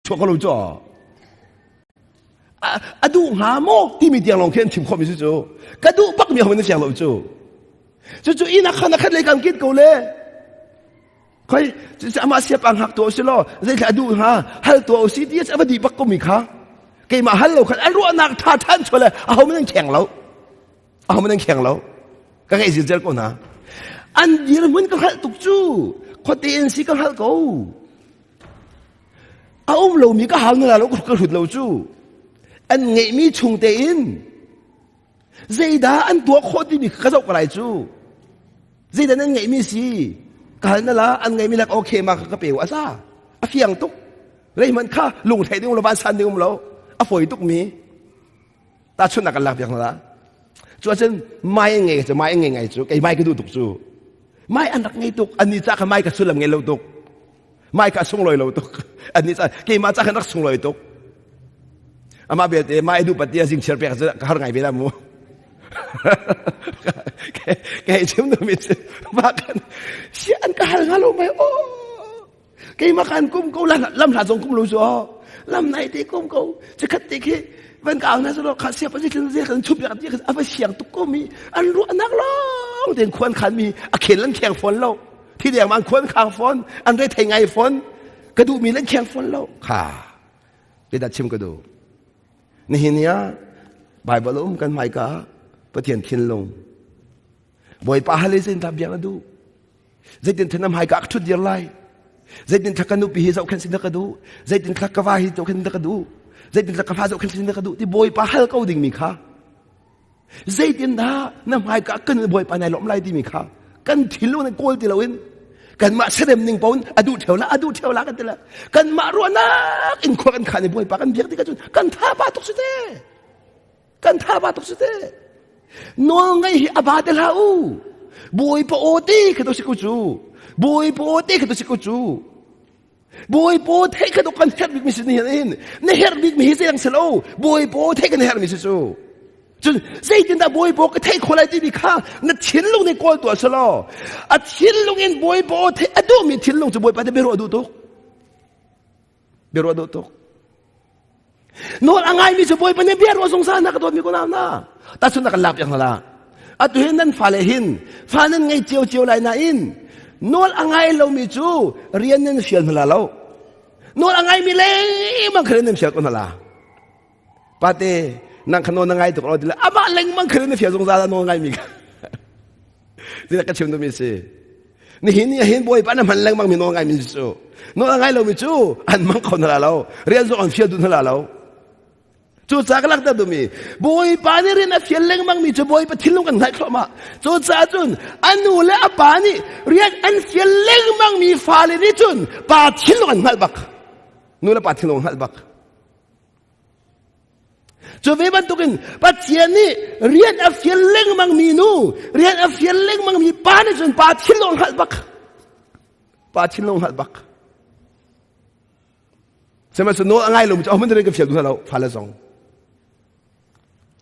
Chuah ko lo cu. A duh hnga maw timi tiang lawng khi an chim khawhmi si cu. Ka duh bak mi ho na siang lo cu. Cucu inn ah khan a khat lei kan kit ko le. Khoi cucu amah siap ang hak tu si law zeithla a duh hnga hal tu si ti a va di bak ko mi kha. Keimah hal lo khan an ruahnak tha than chuah le aho man an kheng lo. Aho man an kheng lo. Ka ngeih zilzel ko hna. An dirhmun ka hngalh tuk cu. Khuate in si ka hngalh ko. A um lomi ka hau na lo ka hrut lo cu. An ngeihmi chung tein zeidah an tuah khawh timi ka zoh ka lai cu. Zeidah nan ngeihmi si? Ka hal na la an ngeihmi lak okay ma ka pe a za. A fiang tuk. Rei man kha lung thei ding lo van san ding um lo. A fawi tuk mi. Ta chun nak kan lak piak na la. Cu ahcun mai an ngei cu mai an ngei ngai cu kei mai ka duh tuk cu. Mai an rak ngei tuk an ni ca kha mai ka sullam ngei lo tuk. Mai ka sunglawi lo tuk. An ni ca keimah ca khan rak sunglawi tuk. Amah belte mai duh pat ti a zing chiar pek cu ka har ngai ve la mu. Kei chim nu mi cu ma kan si an ka hal nga lo mai o. Keimah kan kum ko lam hla zong kum lo cu lam nai te kum ko chikhat te khi van ka ang na so kha sia pa zikhin zik kan chup yak ti a va siang tuk ko mi an ruahnak lawng ten khuan khan mi a khel an kheng fawn lo thi deng man khuan khang fawn an re thei ngai fawn ka duh mi lan kheng fawn lo kha te da chim ka du nihin ya bible um kan mai ka pathian thinlung bawipa hale zin ta biang du zeitin thanam hai ka thut dir lai zeitin thla ka nupi hi zohkhen sin ka duh zeitin thla ka va hi zohkhen ka duh zeitin thla ka fa zohkhen sin ka duh ti bawipa hal ko ding mi kha zeitin dah na hmai ka kan bawipa nai lawm lai timi kha kan thil in kawl ti loin kanmah serem ning pawn adu theo la adu theo la kan ti la kanmah ruahnak in khua kan khan i bawipa kan biak ti ka cun kan tha ba tuk si te kan tha ba tuk si te nawl ngai hi aba te hlah u bawipa aw te kha to si ko cu bawipa aw te kha to si ko cu bawipa aw the kha to kan herh bik mi si ni hin na herh bik mi hi zeiang si lo bawipa aw the kan herh mi si cu cun zeitindah bawipa ka theih khawh lai timi kha na thinlung nih kawl tuah selaw a thinlung in bawipa aw theih a duhmi thinlung cu bawipa te biaruah duh tuk biaruah duh tuk Nawl a ngaimi cu Bawipa nih bia ruah zungzal na ka dawtmi ko na na. Tahchun na kan lak piak hna la. Atu hin nan fale hin fa nan ngei cio cio lai nain nawl a ngai lomi cu rian nan fial hna la lo. Nawl a ngaimi lengmang kha nan fial ko hna la. Pate nang kha nawl na ngai tuk lo ti le amah lengmang kha na fial zungzal a nawl ngaimi kha. Zina ka chim duhmi si. Nihin ni hin Bawipa na hman lengmang mi nawl ngai mi cu. Nawl ngai lomi cu an mang kho hna lo. Rian zong an fial duh hna lo. Cu ca ka langhter duhmi Bawipa nih rian a fial lengmang mi cu Bawipa thinlung kan hngalh thluahmah. Cu caah cun a nu le a pa nih rian an fial lengmang mi fale nih cun pa thinlung an hngalh bak. Nu le pa thinlung an hngalh bak. Cu ve bantukin Pathian nih rian a fial lengmang mi nu, rian a fial lengmang mi pa nih cun pa thinlung hngalh bak. Pa thinlung hngalh bak. Sihmanhsehlaw nawl a ngai lomi cu ahohmanh rian ka fial duh hna lo, fale zong.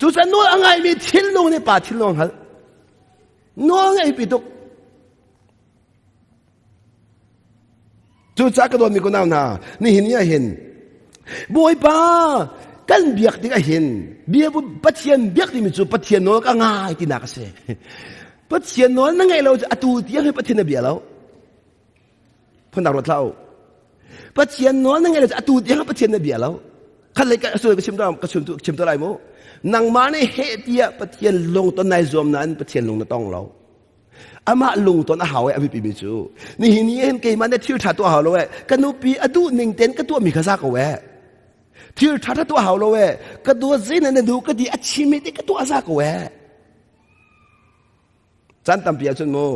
Cucaah nawl a ngaimi thinlung nih pa thinlung hngalh. Nawl ngei pi tuk. Cucaah ka dawtmi kunau hna, nihin ni ah hin Bawipa kan biak tik ah hin bia Pathian biak timi cu Pathian nawl ka ngai tinak a si. Pathian nawl na ngaih lo cu atu tiang hi Pathian na bia lo. Phundang ruat hlah u. Pathian nawl na ngaih lo cu atu tiang Pathian na bia lo. Khat lei ka ka chim ka chim chim to lai mu. Nangmah nih heh tiah Pathian lung ton nai zuam nain Pathian lung na tong lo. Amah lungton a hau e a biapimi cu nihin ni hin keimah nih thil ṭha tuah hau lo e ka nupi a duh ning tein ka tuahmi kha za ko e thil ṭha ṭha tuah hau lo e ka dawt zei na duh ka ti a chimi te ka tuah za ko e caan tampi ahcun mu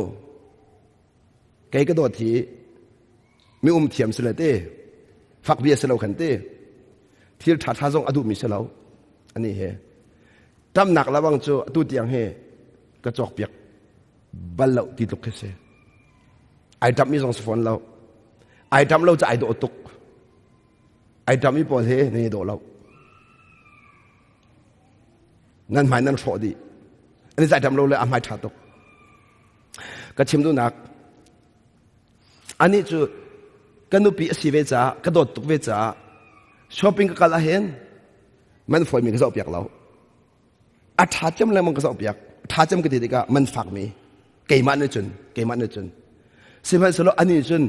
kei ka dawt hi mi um thiam si le te fak bia si lo khan te thil ṭha ṭha zong a duhmi si lo ani he tamnak lawang cu atu tiang hi ka cawkpiak bal lo ti tluk khi si. Ai ṭamh mi zong si fawn lo. Ai ṭamh lo cu ai dawh tuk. Ai ṭamh mi pawl he nan i dawh lo. Nan hmai nan hrawh dih. An i ṭamh lo le a hmai ṭha tuk. Ka chim duhnak anih cu ka nupi a si ve caah ka dawt tuk ve caah. Shopping ka kal ahhin man fawimi ka zoh piak lo. A ṭha cem lengmang ka zoh piak. Ṭha cem ka ti tikah man fakmi keimah nih cun keimah nih cun sihmanhsehlaw anih cun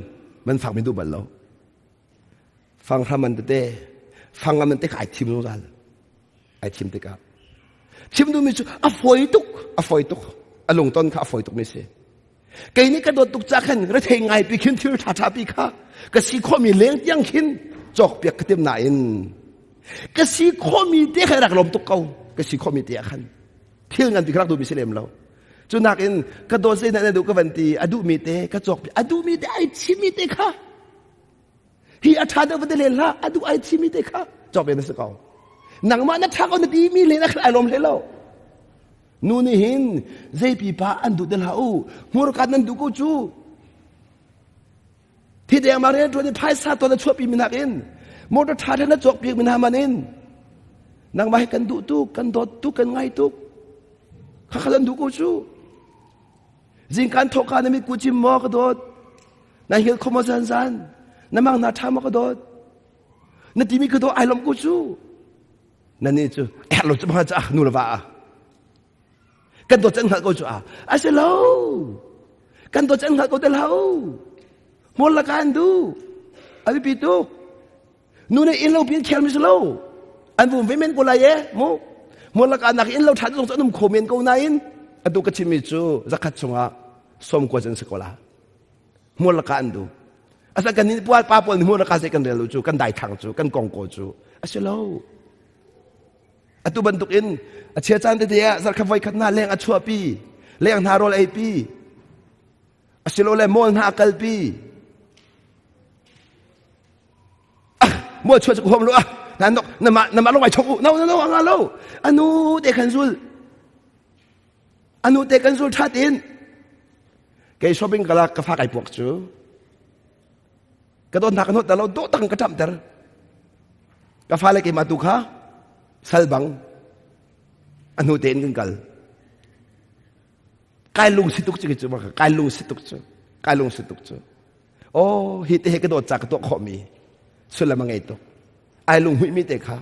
man fakmi duh bal lo. Fanghram an tete fangam an te kha ai thim zungzal. Ai thim tikah chim duhmi cu a fawi tuk a fawi tuk a lungton kha a fawi tukmi si. Kei nih ka dawt tuk ca khan rethei ngai pi khin thil ṭha ṭha pi kha ka si khawhmi leng tiang khin cawk piak ka tim nain ka si khawhmi te kha rak lawm tuk ko ka si khawhmi te ah khan thil ngan pi ka rak duhmi si lem lo cu nakin ka dawt zei na duh ka van ti a duhmi te ka cawk pi a duhmi te ai chimmi te kha hi a ṭha deuh va ti len hlah a duh ai chimmi te kha cawk ve na si ko nangmah na ṭha ko na ti mi len a khan ai lawm hle lo Nu nih hin zei pipa an duh ti hlah u. Hmurka nan duh ko cu. Thi deng ma rian ṭuan i phaisa tawn a chuahpi mi nakin motor ṭha ṭha na cawk piak mi hna man in nangmah hi kan duh tuk, kan dawt tuk, kan ngai tuk. Kha kha an duh ko cu. Zingkan thawk ka na mit ku cim maw ka dawt. Na hil kho maw zan zan. Na mang na ṭha maw ka dawt. Na timi ka dawt ai lawm ko cu. Na nih cu herh lo cu bang ca nu le va ah kan dawt can hngalh ko cu a a si lo kan dawt can hngalh ko te lo hmur la kan du a biapi tuk nu nih inn lo pin khel mi si lo an vum ve men ko lai e mu hmur la ka nak inn lo tha zong cu an um kho men ko nain atu ka chimmi cu zakhat chungah som ko can si ko la hmur la ka an du asa kan nih pual pa pawl nih hmur la ka se kan rel lo cu kan dai thang cu kan kong ko cu a si lo atu bantuk in a chia caan tete ah zarkhat voi khat hna leng a chuahpi leng hna rawl eipi asilole mall hna a kalpi ah mual chuah cu huam lo ah na nok na ma na ma lo ai chok u no no no anga lo anu te khan zul anu te kan zul that in kei shopping kala ka fa kai puak cu ka dawt hna ka hnawt lo dawh tak ka ṭamh ter ka fale keimah tu kha sal bang a hnu tein kan kal kai lung si tuk cu cu kai lung si tuk cu kai lung si tuk cu oh hi te he ka dawt ca ka tuah khawh mi sullam a ngei tuk ai lung hmuih mi te kha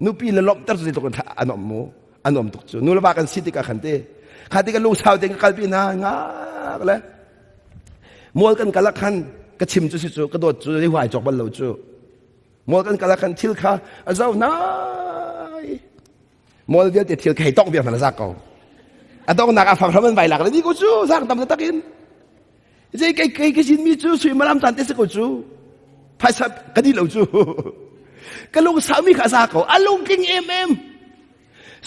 nupi le lawmhter cu tuk an om mu an om tuk cu nu le va kan si tikah khan te kha ti ka lung sau tein ka kalpi hna ngak le mual kan kal ah khan ka chim cu si cu ka dawt cu i huai cawk bal lo cu mual kan kal ah khan thil kha a zau nai mual vialte thil kha hei tong viar hna za ko a dongnak a fang hram an vai lak le ni ko cu zang tam tak in zei kei kei ka sin mi cu suimilam caan te si ko cu phaisa ka di lo cu ka lung sau mi kha za ko a lung tling em em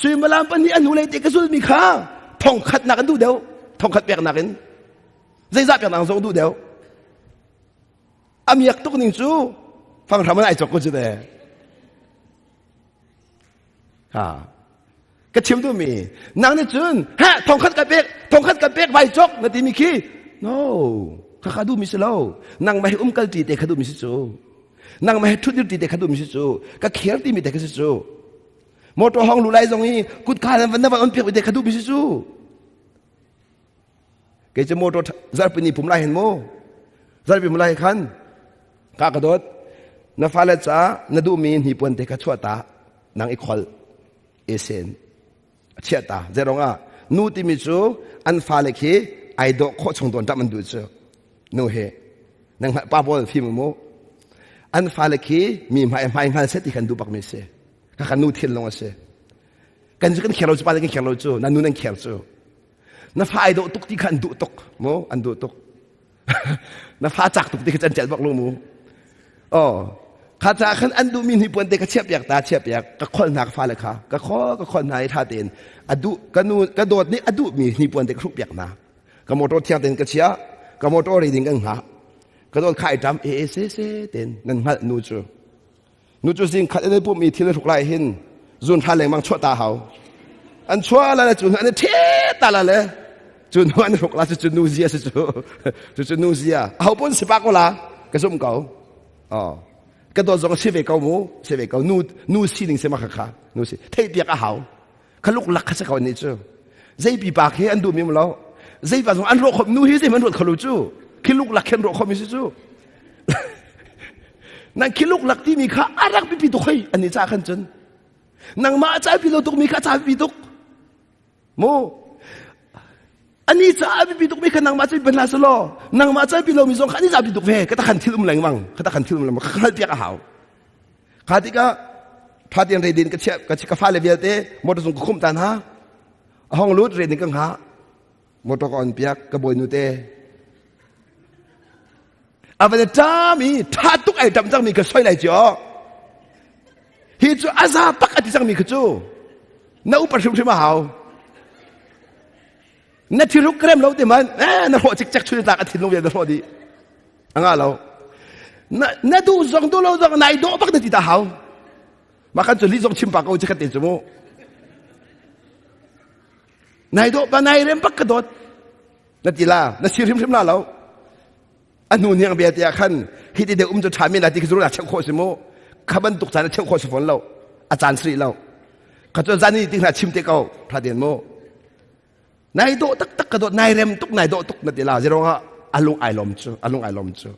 suimilam pahnih a hnulei te ka zul mi kha thong khat nak an duh deuh thong khat pek nak in zeizah pek nak zong duh deuh a miak tuk ning cu fanghram an ai chok ko cu te Ha. Ka chim duhmi nang nih cun ha thongkhat ka pek thongkhat ka pek vai cok na timi khi no kha kha duhmi si lo nangmah he umkal ṭi te kha duhmi si cu nangmah he ṭhutdir ṭi te kha duhmi si cu ka kher timi te kha si cu motor hong lu lai zong i kutka na van na van on piak te kha duhmi si cu Kei cu motor zarhpi ni pum lai hin mu zarhpi pum lai khan ka ka dawt na fale ca na duhmi hnipuan te kha chuah ta nang i khol e sen a chiah ta zerong ah nu timi cu an fale khi ai dawh khawh chung dawn tam an duh cu nu he nang pa pawl fim mu an fale khi mi hmai hmai hngal set ti khan duh bak mi si ka kan nu thinlung a si kan cu kan kher lo cu pa kan kher lo cu na nu nan kher cu na fa ai dawh tuk ti kha an duh tuk mu an duh tuk na fa cak tuk ti kha an celh bak lu mu oh kha ca khan an duhmi hnipuan te ka chiah piak ta chiah piak ka khol hna ka fale kha ka khol ka khol hna i tha tein a duh ka nu ka dawt nih a duhmi hnipuan te ka hruk piak hna ka motor thiang tein ka chiah ka motor reading kan hngah ka dawt kha ai ṭam e e se se ten nan hngalh nu cu Nu cu zing khat in pum i thil hruk lai hin zun hra lengmang chuah ta hau. An chuah la le cu an the ta la le cu nu an hruk la cu nu zia si cu cu cu nu zia. Aho pun si pa ko la ka zum ko. Oh. Ka dawt zong si ve ko mu si ve ko nu nu sining si ma kha kha nu si theih piak a hau. Kha luk lak kha si ko ni cu. Zei pipa khi an duh mi lo. Zei pa zong an ruah khom nu hi zei man ruat kho lo cu. Khi luk lak khin ruah khom mi si cu. Nang khi luklak timi kha a rak biapi tuk hoi an i ca khan cun. Nangmah a caipi lo tukmi kha a caipi tuk. Mu ani ca a biapi tukmi kha nangmah cu ban hlah selaw nangmah caipi lomi zong kha ani ca tuk ve ka ta khan thil um lengmang ka ta khan thil um lengmang ka hngalh piak a hau. Kha tikah tha tein redin ka chiah ka ka fale vialte motor zung ka khumh ta hna. A hong lut redin ka ngah. Motor ka on piak ka bawinu te a van ṭam i ṭha tuk ai ṭam cangmi ka soi lai cio hi cu a za tak a ti cangmi kha cu na upat hrimhrim a hau na thilruk krem lo ti man eh na hrawh cikcek chun tlak a thinlung vial na hrawh dih a nga lo na na duh zong duh lo zong nai dawh bak na ti ta hau mah kan cu li zong chim pa ko chi khat te cu mu Nai dawh pa nai rem bak ka dawt. Na ti la, na si hrimhrim la lo. A hnu niang bia te ah khan hi ti deuh um cu ṭha men la ti khi zuru la cheuh khawh si mu. Kha bantuk caan a cheuh khawh si fawn lo. A caan sri lo. Kha cu zan i ti hna chim te ko ṭha den mu. Nai dawh taktak ka dawt, nai rem tuk, nai dawh tuk na ti la. Zero ah a lung ai lom cu, a lung ai lom cu.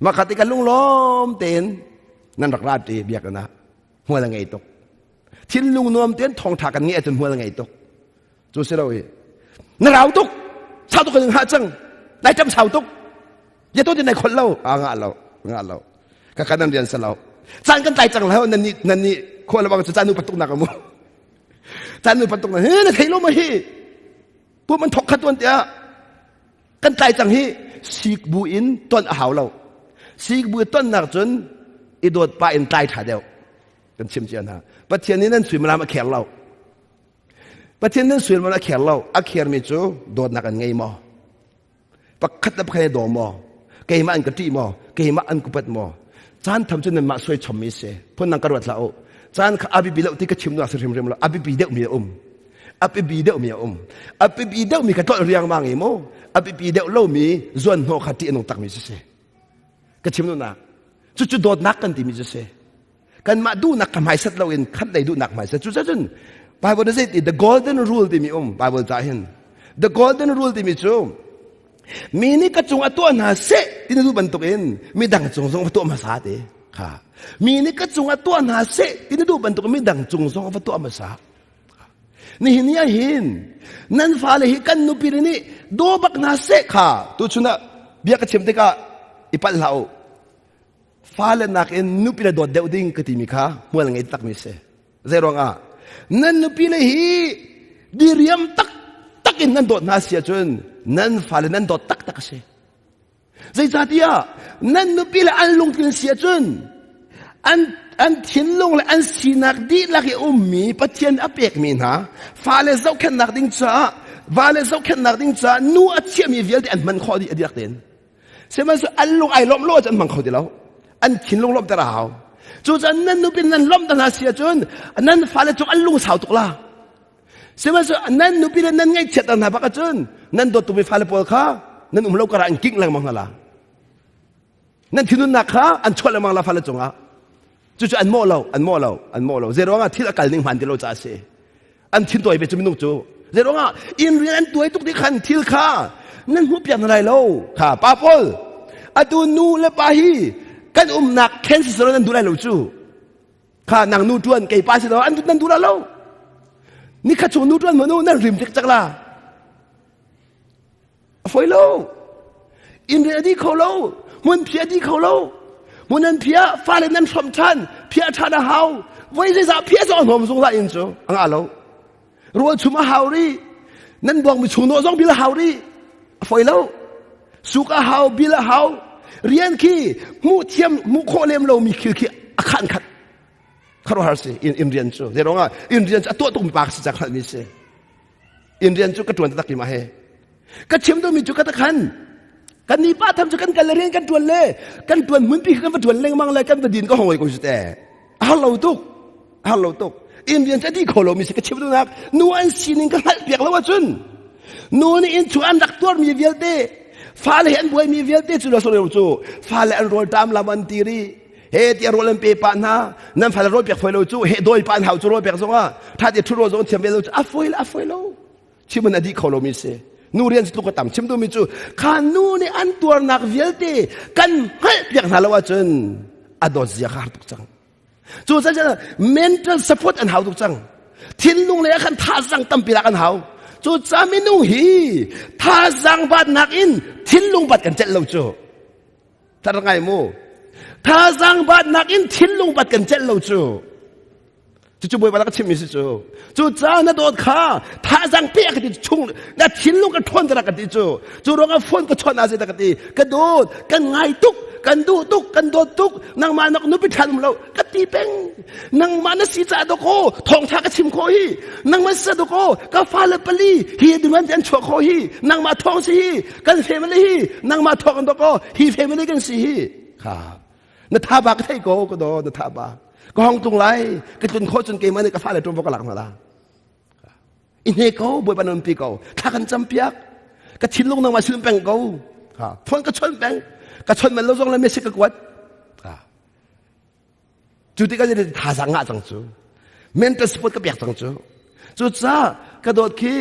Mah kha ti ka lung lawm tein nan rak ra ti biakinn ah hmual a ngei tuk. Thinlung nuam tein thawngṭha kan ngeih ahcun hmual a ngei tuk. Cu si lo i na rau tuk, sau tuk kan hngah cang, nai ṭam sau tuk, ya to ti nai kholh lo, a ngah lo, ngah lo. Ka kan nan rian si lo. Caan kan tlai cang lo, nan nih nan nih khua le bang cu caan upat tuk nak amu. Caan upat tuk na he na thei lo ma hi. Pum an thok khat tuan tiah kan tlai cang hi sik bu in ton a hau lo. Sik bu ton nak cun i dawt pa in tlai ṭha deuh. Kan chim cia hna. Pathian nih nan suimilam a kher lo. Pathian nan suimilam a kher lo. A khermi cu dawtnak an ngei maw? Pakhat le pakhat daw maw? Keimah an ka ṭih maw? Keimah an kupat maw? Caan tham cu nanmah suai chommi si. Phun nang ka ruat hlah u. Caan kha a biapi lo ti ka chim duh si hrimhrim lo. A biapi deuhmi a um. A biapi deuhmi a um. A biapi deuhmi ka tlolh riangmang i mu. A biapi deuh lomi zuan hnawh kha ṭih a nung takmi si si. Ka chim duhnak. Cucu dawtnak kan timi cu si. Kanmah duhnak ka hmaisat loin khat lei duhnak hmaisat. Cucacun Bible na zei ti the golden rule timi um Bible ca hin. The golden rule timi cu mi nih ka cung a tuah hna seh ti na duh bantukin midang cung zong va tuah hmasa te kha. Mi nih ka cung a tuah hna seh ti na duh bantukin midang cung zong va tuah hmasa. Nihin ni ah hin nan fale hi kan nupi nih daw bak hna seh kha tuchun ah bia ka chim tikah i palh hlah u. Fale nakin nupi le dawt deuh ding ka timi kha hmual ngei takmi si. Zei ruangah nan nupi le hi diriam taktak in nan dawt hna si ahcun nan fale nan dawt taktak a si. Zeicahtiah nan nupi le an lungtlin si ahcun an an thinlung le an sinak dihlak i ummi Pathian a pekmi hna fale zohkhenhnak ding caah vale zohkhenhnak ding caah nu a chiahmi vialte an hman khawh dih a diak tein. Sihmanhsehlaw an lung ai lawmh lo ahcun an hmang kho ti lo. An thinlung lawmhter a hau. Cucaah nan nupi nan lawmhter hna si ahcun nan fale cung an lung sau tuk la. Sihmanhsehlaw nan nupi le nan ngaihchiatter hna bak ahcun nan dawt tukmi fale pawl kha nan um lo karah an kingh lengmang hna la. Nan thinunnak kha an chuah lengmang la fale cungah. Cucu an mawh lo, an mawh lo, an mawh lo. Zeiruangah thil a kal ning hmaan ti lo caah a si. An thin tawi ve cu minung cu. Zeiruangah inn rian an tuai tuk ti khan thil kha nan hmuh piak hna lai lo. Kha pa pawl atu nu le pa hi kan umnak khen si nan duh lai lo cu. Kha nang nu tuan kei pa si lo an nan duh la lo. Ni khat chung nu tuan mu nan rim tik cak la. A foi lo. Inn rian a di kho lo. Hmun phia a di kho lo. Hmun an phia fale nan hrom ṭhan. Phia ṭhan a hau. Voi zeizah phia zong a hnawm zungzal inn cu a ngah lo. Rawl chum a hau rih. Nan buangmi chung nawh zong bil a hau rih. A foi lo. Suk a hau, bil a hau. Rian khi hmuh thiam, hmuh khawh lem lomi thil khi a khan khat. Khuaruahhar si inn rian cu. Zeiruangah inn rian cu a tuah tukmi pa si cang hngalhmi si. Inn rian cu ka ṭuan taktak ma he. Ka chim duhmi cu ka takhan. Kan ni pa tham cu kan kal le rian kan ṭuan le kan ṭuan hmunpi kan va ṭuan lengmang le kan va din ka hong ko su te. A har lo tuk. A har lo tuk. Inn rian cu a dih kho lomi si ka chim duhnak nu an sining ka hngalh piak lo ahcun nu nih inn chung an rak tuarmi vialte fale he an buaimi vialte cu lo cu fale an rawl ṭam lam an ti rih he tiah rawl an pe pah hna nan fale rawl pek foi lo cu he dawi pa an hau cu rawl pek zong ah tha te thu rawl zong thiam ve lo cu a foi le a foi lo chim in a dih kho lomi si nu rian tluk a tam chim duhmi cu kha nu nih an tuarnak vialte kan hngalh piak hna lo ahcun A dawt zia kha har tuk cang. Cu caah mental support an hau tuk cang. Thinlung lei ah khan thazaang tampi lak an hau. Cu ca minung hi thazaang batnak in thinlung bat kan celh lo cu. Tar ngai mu. Thazaang batnak in thinlung bat kan celh lo cu. Cucu Bawipa na ka chimmi si cu. Cu ca na dawt kha thazaang pe ka ti chung na thinlung ka ṭhawn ka ti cu. Cu ruangah phone ka chawnh ah ka ti. Ka dawt, kan ngai tuk, kan duh tuk, kan dawt tuk. Nangmah nak nupi ṭhan um lo ka ti peng. Nangmah na si ca dawk thawngṭha ka chim khawh hi. Nangmah si dawk ka fale pali hi dingman an chuah khawh hi. Nangmah thawng si hi. Kan family hi. Nangmah thawng an dawk hi family kan si hi. Kha na tha ba ka thei ko ka daw na tha ba ka hong tung lai ka tlun khawh cun keimah nih ka fale ṭuanvo ka lak hna la i hne ko bawipa nan pi ko thla kan cam piak ka thinlung nangmah sin peng ko ha phone ka chon peng ka chon man lo zong le message ka kuat ha cu tikah thazaang ngah cang cu mental support ka pek cang cu cu ca ka dawt khi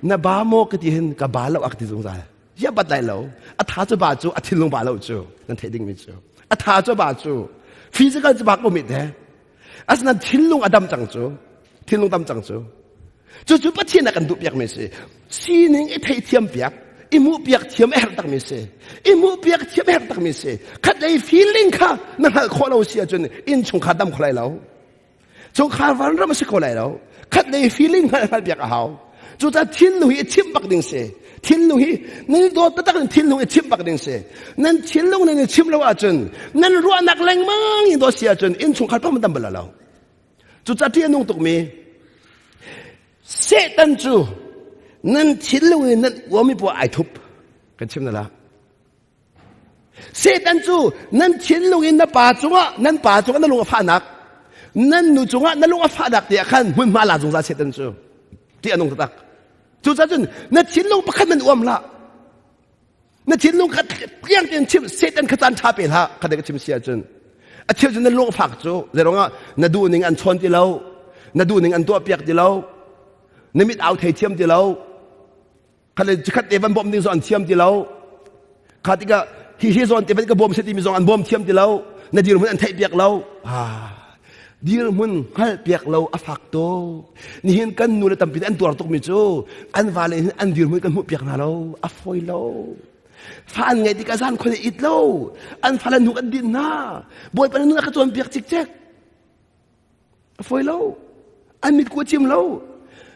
na ba maw ka ti hin ka ba lo a ka ti zungzal ya bat lai lo a tha cu ba cu a thinlung ba lo cu nan theih ding mi cu a tha cu ba cu physical cu ba ko mi te asinain thinlung a dam cang cu thinlung dam cang cu cu cu pathian a kan duh piak mi si sining i theithiam piak i hmuh piak thiam a herh tak mi si i hmuh piak thiam a herh tak mi si khat lei feeling kha na hngalh khawh lo si ahcun inn chungkhar dam kho lai lo chungkhar vanram a si kho lai lo khat lei feeling hngalh hngalh piak a hau cucaah thinlung hi i chimh bak ding si thinlung hi nan i dawt taktak in thinlung i chimh bak ding si nan thinlung nan i chimh lo ahcun nan ruahnak lengmang in dawt si ahcun innchungkhar pam dam bal lo cucaah ṭih a nung tukmi Satan cu nan thinlung in nan uami poah ai thup kan chim na la Satan cu nan thinlung in na pa cungah nan pa cungah na lung a fahnak nan nu cungah na lung a fahnak tiah khan hmunhma la zungzal Satan cu ti a nung taktak cucaah cun na thinlung pakhat man uam hlah na thinlung kha tliang tein chim Satan kha caan ṭha pe hlah kha ka chim si ahcun a cheu cu na lung fak cu zeiruangah na duh ning an chawn ti lo na duh ning an tuah piak ti lo na mit au thei thiam ti lo khat le khat te van bawmh ding zong an thiam ti lo kha tikah hi hi zawn te van ka bawm se timi zong an bawm thiam ti lo na dirhmun an theih piak lo ah dirhmun hngalh piak lo a fak tuk nihin kan nu le tampi an tuar tukmi cu an va le hin an dirhmun kan hmuh piak hna lo a fawi lo fa an ngeih tikah zan khoi it lo an fale hnuk an din hna bawipa na nun a ka cawn piak cikcek A fawi lo. An mit ku a cim lo.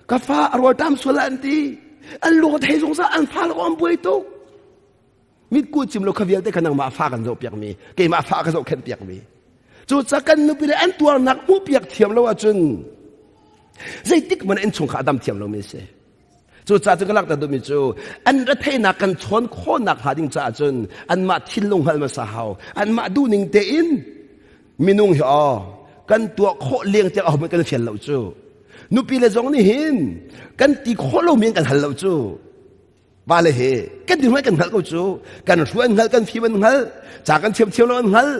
Ka fa a rawlṭam sual ah an ti. An lung a thei zungzal an fa lo an buai tuk. Mit ku cim lo kha vialte kha nangmah fa kan zoh piakmi, keimah fa ka zohkhenh piakmi. Cucaah kan nupi le an tuarnak hmuh piak thiam lo ahcun zeitik hmanh innchung kha a dam thiam lomi a si. Cucaah cu ka langhter duhmi cu an retheihnak kan chawn khawhnak hnga ding caah cun anmah thinlung hngalh hmasa hau. Anmah duhning tein minung hi aw kan tuah khawh leng tiang ahohmanh kan fial lo cu. Nupi le zong nih hin kan ti khawh lomi kan hal lo cu. Vale he kan ti kan hngalh ko cu. Kan hru an hngalh, kan fim an hngalh, ca kan thiam thiam lo an hngalh.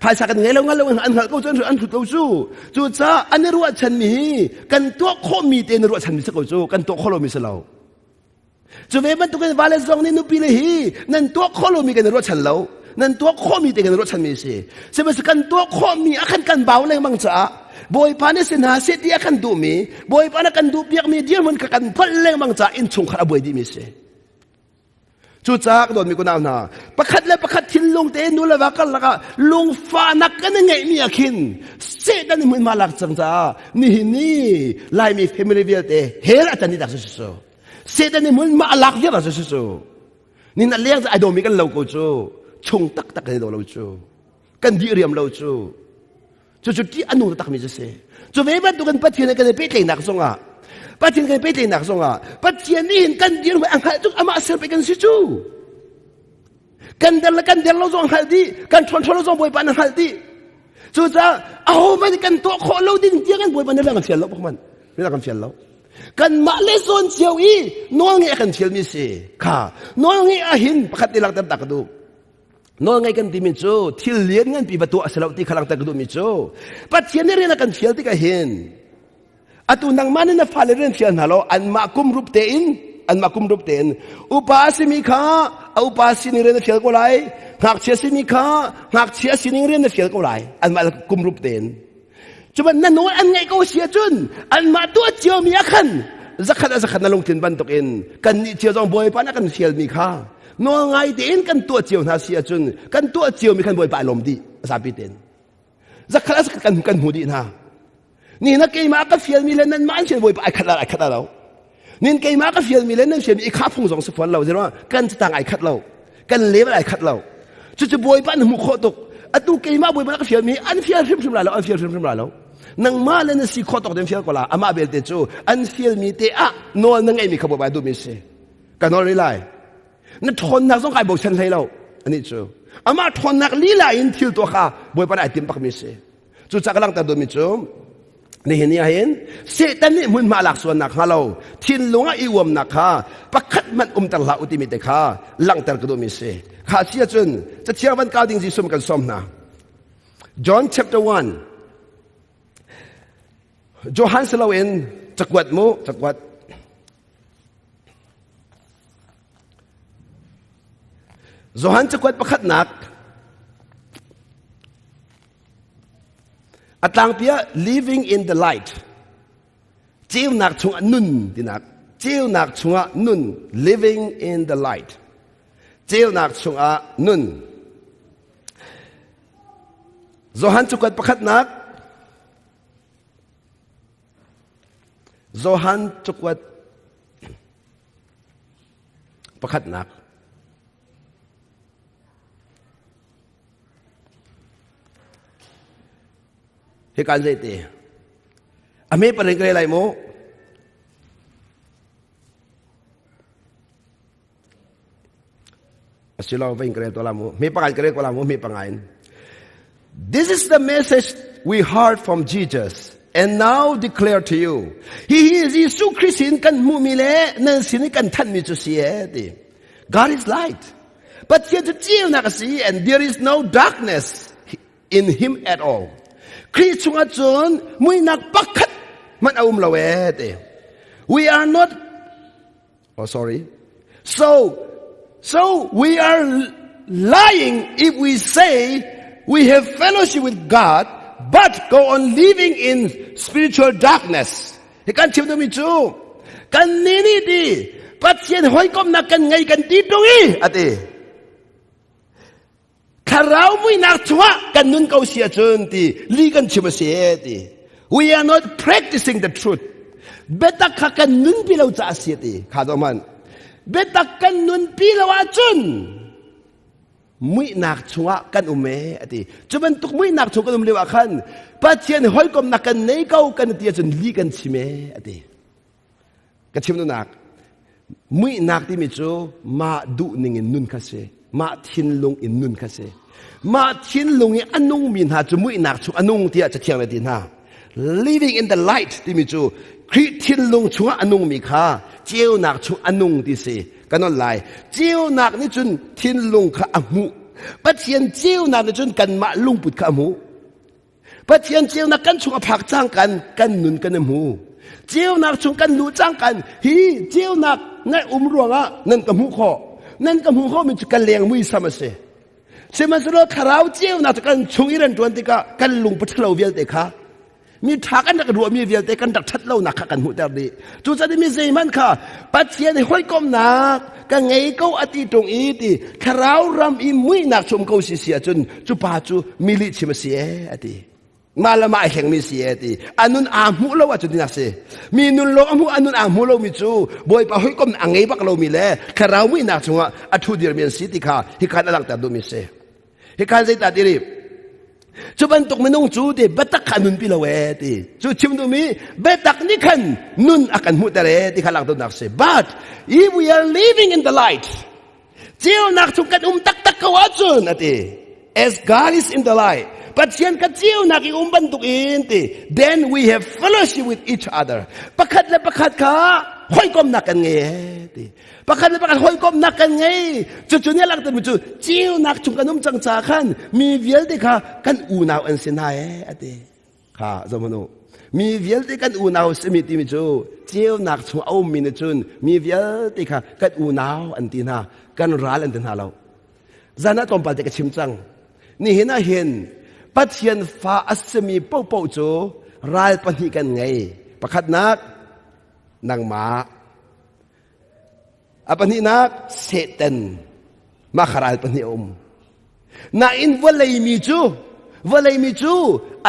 Phaisa kan ngei lo hngal lo an hngalh ko cu an hrut ko cu. Cucaah an i ruahchanmi hi kan tuah khawhmi te in ruahchanmi si ko cu kan tuah khawh lomi si lo. Cu ve bantukin vale zong nih nupi le hi nan tuah khawh lomi kan i ruahchan lo. Nan tuah khawhmi te kan i ruahchanmi a si. Sihmanhsehlaw kan tuah khawhmi ah khan kan bau lengmang caah Bawipa nih si hna seh ti a kan duhmi, Bawipa nih kan duhpiakmi dirhmun kha kan hngalh lengmang caah innchungkhar a buai dihmi a si. Cucaah ka dawtmi kunau hna, pakhat le pakhat thinlung te nu le va karlak ah lungfahnak kan i ngeihmi ah khin Satan nih hmunhma lak cang caah nihin ni Laimi family vialte hell a can dak si su. Satan nih hmunhma a lak viar si su. Nin a leng ai dawmi kan lo ko cu chung taktak kan i daw lo cu kan dih riam lo cu Cucu ṭih a nung takmi cu si. Cu ve bantukin Pathian he kan i pehtlaihnak zongah Pathian kan i pehtlaihnak zongah Pathian nih hin kan dirhmun a hngalh tuk amah ser pei kan si cu. Kan der le kan der lo zong hngalh dih, kan ṭhawn ṭhawn lo zong Bawipa na hngalh dih. Cucaah ahohmanh kan tuah khawh lo ding tiang in Bawipa nih kan fial lo hman. Kan fial lo. Kanmah le zawn cio i nawl ngeih a kan fialmi si. Kha nawl ngeih ahhin pakhat te langhter ta ka duh. Nawlngaih kan timi cu thil lian nganpi va tuah a si lo ti kha langhter ka duhmi cu Pathian nih rian a kan fial tikah hin atu nangmah nih na fale rian fial hna law anmah kum rup tein anmah kum rup tein upa a simi kha a upa sining rian a fial ko lai. Ngakchia simi kha ngakchia sining rian na fial ko lai. Anmah kum rup tein. Cuban na nawl an ngaih ko si ahcun anmah tuah ciomi ah khan zakhat a zakhat na lungtlin bantukin kan nih cio zong Bawipa na kan fialmi kha nawl ngai tein kan tuah cio hna si ahcun kan tuah ciomi khan Bawipa ai lawm dih zapi tein. Zakhat a zakhat kan kan hmu dih hna. Ni na keimah ka fialmi le nanmah an fial Bawipa ai khat ai khat lo. Nin keimah ka fialmi le nan fialmi i kha phung zong si fawn lo zero kan citang ai khat lo. Kan level ai khat lo. Cucu Bawipa na hmuh khawh tuk. Atu keimah Bawipa ka fialmi an fial hrimhrim lai lo, an fial hrimhrim lai lo. Nangmah le na si khawh tawk den fial ko la. Amah belte cu an fialmi te ah nawl na ngeihmi kha Bawipa duhmi si. Ka nawl rih lai. Na ṭhawnnak zong kai bochan hlei lo. Anih cu. Amah ṭhawnnak lila in thil tuah kha Bawipa nih ai timh bakmi si. Cucaah ka langhter duhmi cu nihin ni ahhin Satan nih hmunhma lak sualnak hnga lo thinlung ah i uamnak kha pakhat hmanh umter hlah u timi te kha langhter ka duhmi si. Kha si ahcun cathiang van kau ding Jesuh kan sawm hna. John chapter 1 Johan si loin cakuat mu cakuat Johan cakuat pakhatnak a tlangpi ah living in the light ceunak chungah nun tinak ceunak chungah nun living in the light ceunak chungah nun Johan cakuat pakhatnak Johan cakuat pakhatnak Hikan zeiti? A me paring ka lai mu. Asilo vein ka rel to la mu. Me pangai ka rel ko la mu me pangai. This is the message we heard from Jesus and now declare to you. Hi hi Jesuh Christ in kan hmuhmi le nan sin i kan thanhmi cu si e ti. God is light. Pathian cu ceunak a si and there is no darkness in him at all. Khrih chungah cun muihnak pakhat hmanh a um lo e ti. We are not oh sorry. So so we are lying if we say we have fellowship with God but go on living in spiritual darkness. Hi kan chim mi cu kan ni nih ti Pathian hawikomnak kan ngei kan ti tung i ati. Thlarau muihnak chungah kan nun ko si ahcun ti li kan chim a si ti. We are not practicing the truth. Biatak kha kan nunpi lo caah a si ti. Kha do man. Biatak kan nunpi lo ahcun muihnak chungah kan um e ati. Cu bantuk muihnak chung kan um lio ah khan Pathian hawikomnak kan nei ko kan ti ahcun li kan chim e ati. Ka chim duhnak muihnak timi cu mah duh ning in nun kha si. Mah thinlung in nun kha si. Mah thinlung i a nungmi hna cu muihnak chung a nung tiah Cathiang nih a ti hna. Living in the light timi cu Khrih thinlung chungah a nungmi kha ceunak chung a nung ti si. Kan on lai. Ceunak nih cun thinlung kha a hmuh. Pathian ceunak nih cun kanmah lungput kha a hmuh. Pathian ceunak kan chung a phak cang kan kan nun kan i hmu. Ceunak chung kan luh cang kan hi ceunak ngai um ruangah nan ka hmuh khawh. Nan ka hmuh khawh mi cu kan leng muisam a si. Sihmanhsehlaw thlarau ceunak cu kan chung i ran ṭuan tikah kan lungput ṭhalo vialte kha mi ṭha kan rak ruahmi vialte kan rak ṭhat lonak kha kan hmuhter dih. Cucaah mi zeihmanh kha Pathian i hawikomhnak ka ngei ko a ti ṭung i ti thlarau ram i muihnak chum ko si si ahcun cu pa cu mi lihchim a si ee a ti. Mah le mah ai hlengmi si ee ti. A nun aa hmuh lo ahcun tinak si. Mi nun lo a hmuh a nun aa hmu lomi cu Bawipa hawikom a ngei bak lomi le thlarau muihnak chungah a ṭhu dirmi an si ti kha hikhan a langhter duhmi si. Hikhan zeidah ti rih? Cu bantuk minung cu ti biatak kha nunpi lo ee ti. Cu chim duhmi biatak nih khan nun a kan hmuhter ee ti kha langhternak si. But if we are living in the light, ceunak chung kan um taktak ko ahcun a ti. As God is in the light, Pathian ka ceunak i um bantuk in ti. Then we have fellowship with each other. Pakhat le pakhat kha hawikomnak kan ngei ee ti. Pakhat le pakhat hawikomhnak kan ngei. Cucu nih a langhtermi cu ceunak chung kan um cang caah khan mi vialte kha kan unau an si hna ee a ti. Kha zohhmanh u. Mi vialte kan unau simi timi cu ceunak chung a ummi nih cun mi vialte kha kan unau an ti hna, kan ral an ti hna lo. Zan ah tlawmpal te ka chim cang. Nihin ah hin Pathian fa a simi paohpaoh cu ral pahnih kan ngei. Pakhatnak nangmah. A pahnihnak Satan. Mah kha ral pahnih a um. Nain vawlei mi cu vawlei mi cu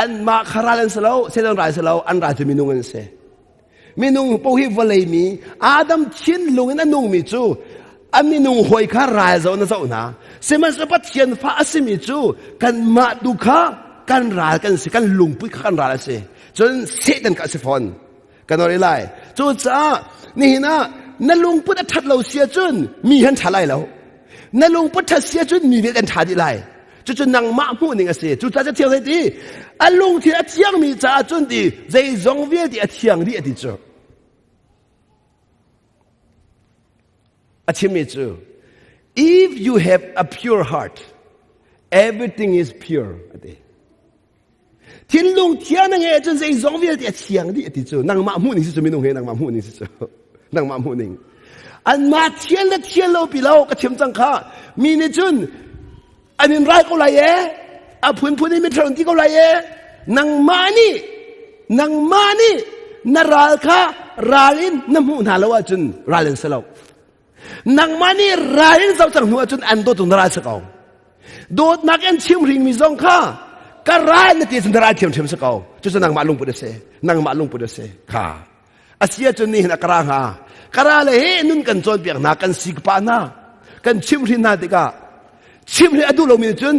anmah kha ral an si lo, Satan ral si lo, an ral cu minung an si. Minung paoh hi vawlei mi Adam thinlung in a nungmi cu a minung hawi kha ral zoh na zoh hna. Sihmanhsehlaw Pathian fa a simi cu kanmah tu kha kan ral kan si, kan lungput kha kan ral a si. Cun Satan kha a si fawn. Kan ori lai. Cucaah nihin ah na lungput a ṭhat lo si ahcun mi han ṭha lai lo. Na lungput ṭhat si ahcun mi vialte an ṭha dih lai. Cucu nangmah hmuh ning a si. Cucaah cu thiang zei ti a lungthin a thiangmi caah cun ti zeizong vialte a thiang dih a ti cu. A chimmi cu if you have a pure heart everything is pure a ti. Thinlung thiang na ngeih ahcun zeizong vialte a thiang dih a ti cu. Nangmah hmuh ning si cu minung he nangmah hmuh ning si cu. Nangmah hmuh ning. Anmah thian le thian lo pi lo ka chim cang kha. Mi nih cun an in rai ko lai e. A phunphun in mithar an ti ko lai e. Nangmah nih nangmah nih na ral kha ral in na hmuh hna lo ahcun ral in si lo. Nangmah nih ral in zoh cang hnu ahcun an dawt na ral si ko. Dawtnak in chimhringmi zong kha ka ral na ti ahcun na ral thiamthiam si ko. Cucu nangmah lungput a si. Nangmah lungput a si. Kha. A si ahcun nihin a kara hnga. Kara le he nun kan cawnpiak hna, kan sikpa hna, kan chimhrin hna tikah chimhrin a duh lomi nih cun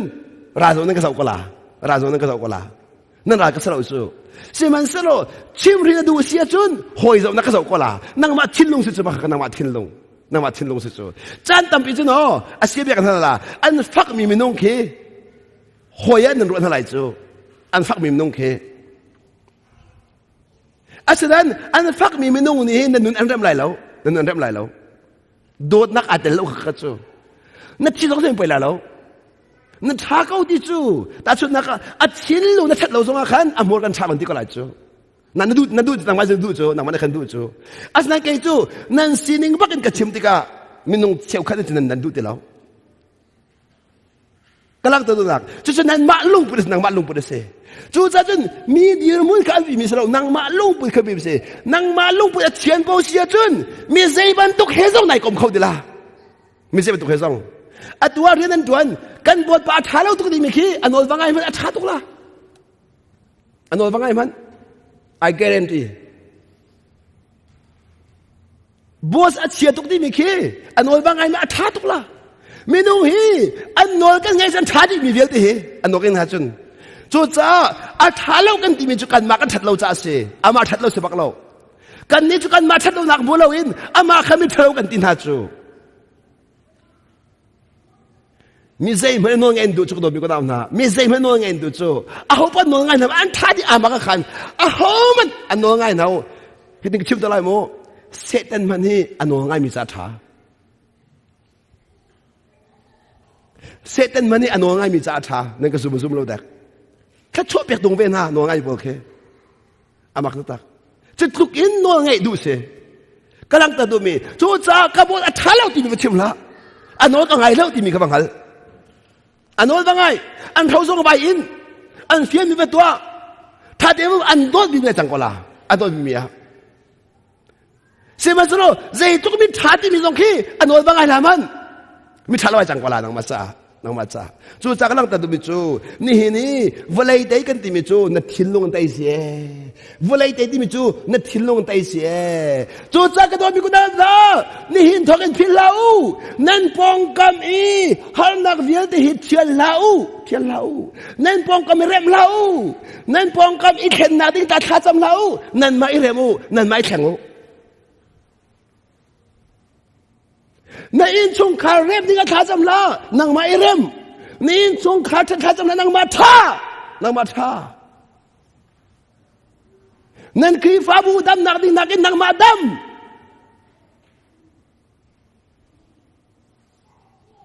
ral zong nan ka zoh ko la. Ral zong nan ka zoh ko la. Nan ral ka si lo cu. Sihmanhsehlaw chimhrin a duh si ahcun hawi zoh na ka zoh ko la. Nangmah thinlung si cu mah nangmah thinlung. Nangmah thinlung si cu. Caan tampi cu no a sia biak hna la an fakmi minung khi hawi ah nan ruah hna lai cu. An fakmi minung khi. Asinain an fakmi minung nih nan nun an rem lai lo. Nan nun an rem lai lo. Dawtnak aa tel lo kha cu. Na thi zong poi lai lo. Na ṭha ko ti cu tahchunhnak ah a thinlung na ṭhat lo zongah khan a hmur kan ṭha kan ti ko lai cu. Na na duh na duh nangmah na duh cu nangmah na kan duh cu. Asinain kei cu nan sining bak in ka chim tikah minung cheukhat cu nan nan duh ti lo. Ka langhter duhnak cucu nanmah lungput a si nangmah lungput a si. Cucaah cun mi dirhmun kha an bimi si lo nangmah lungput kha bimi si. Nangmah lungput a thian ko si ahcun mi zei bantuk he zong nai kom kho ti la. Mi zei bantuk he zong. Atu ah rian an ṭuan kan bawipa a ṭha lo tuk timi khi a nawl va ngai hmanh a ṭha tuk la. A nawl va ngai hmanh. I guarantee. Boss a chia tuk timi khi a nawl va ngai hmanh a ṭha tuk la. Minung hi an nawl kan ngai an ṭha dih mi vialte hi an nawl kan cun. Cucaah a ṭha lo kan timi cu kanmah kan ṭhat lo caah a si. Amah ṭhat lo si bak lo. Kannih cu kanmah ṭhat lonak bu loin amah kha miṭhalo kan ti hna cu. Mi zeihmanh nawl ngaih duh cu ka dawt mi ka nau hna. Mi zeihmanh nawl ngaih duh cu aho paoh nawl ngai hna an ṭha dih amah ka khan aho man an nawl ngai hna u. Hitin ka chim te lai mu. Satan hmanh hi a nawl ngaimi ca ṭha. Satan hmanh hi a nawl ngaimi ca ṭha. Nan ka zum zum lo dek. Thluachuah pek tung ve hna nawl ngai pawl khi. Amak taktak. Cu tluk in nawl ngeih duh si. Ka langhter duhmi cucaah ka bawl a ṭha lo timi va chim hlah. A nawl ka ngai lo timi kha va hngal. A nawl va ngai. An hro zong vai in. An fianmi va tuah. Tha te an dawt mi cang ko la. A dawt mi ah. Sihmanhsehlaw zeitluk mi ṭha timi zong khi a nawl va ngai hlah hmanh. Mi ṭha lo ai cang ko la nangmah caah. Nangmah caah. Cu ca ka langhter duhmi cu nihin i vawlei tei kan timi cu na thinlung in tei si ee. Vawlei tei timi cu na thinlung in tei si ee. Cu ca ka dawtmi kunal hna nihin thawk in philh hlah u. Nan pawngkam i harnak vialte hi thial hlah u. Thial hlah u. Nan pawngkam i remh hlah u. Nan pawngkam i thlennak ding ta thlacam hlah u. Nanmah i rem u. Nanmah i thleng u. Na innchungkhar rem ding ah thlacam hlah. Nangmah i rem. Na innchungkhar ṭhat thlacam hlah. Nangmah ṭha. Nangmah ṭha. Nan Khrihfabu damnak ding nakin nangmah dam.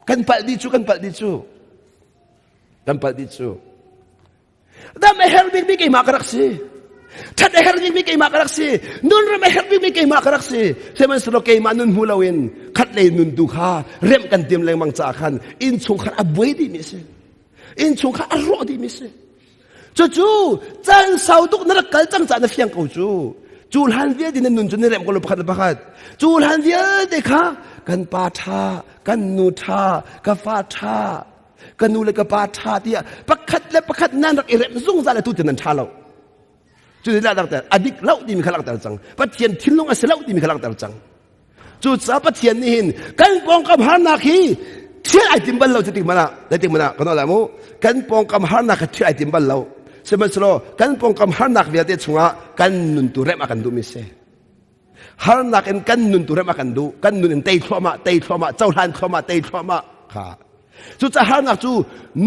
Kan palh dih cu, kan palh dih cu. Kan palh dih cu. Dam a herh bikmi keimah ka rak si. That a herh bikmi keimah ka rak si. Nun rem a herh bikmi keimah ka rak si. Sihmanhsehlaw keimah nun hmu loin khat lei nun tu kha remh kan tim lengmang caah khan innchungkhar a buai dihmi a si. Innchungkhar a rawh dihmi a si. Cucu caan sau tuk na rak kal cang caah na fiang ko cu. Cu hlan vialte na nun cu na remh ko lo pakhat le pakhat. Cu hlan vialte kha kan pa ṭha, kan nu ṭha, ka fa ṭha, ka nu le ka pa ṭha tiah pakhat le pakhat nan rak i remh zungzal atu ti nan ṭha lo. Cu ti langhter a dik lo timi kha langhter cang. Pathian thinlung a si lo timi kha langhter cang. Cucaah Pathian nih hin kan pawngkam harnak hi thial ai tim bal lo cu tik mana zeitik mana kan lai mu kan pawngkam harnak kha thial ai tim bal lo sihmanhsehlaw kan pawngkam harnak vialte chungah kan nun tu remh a kan duhmi si harnak in kan nun tu remh a kan duh kan nun in tei thluahmah tei thluahmah cohlan thluahmah tei thluahmah kha cucaah harnak cu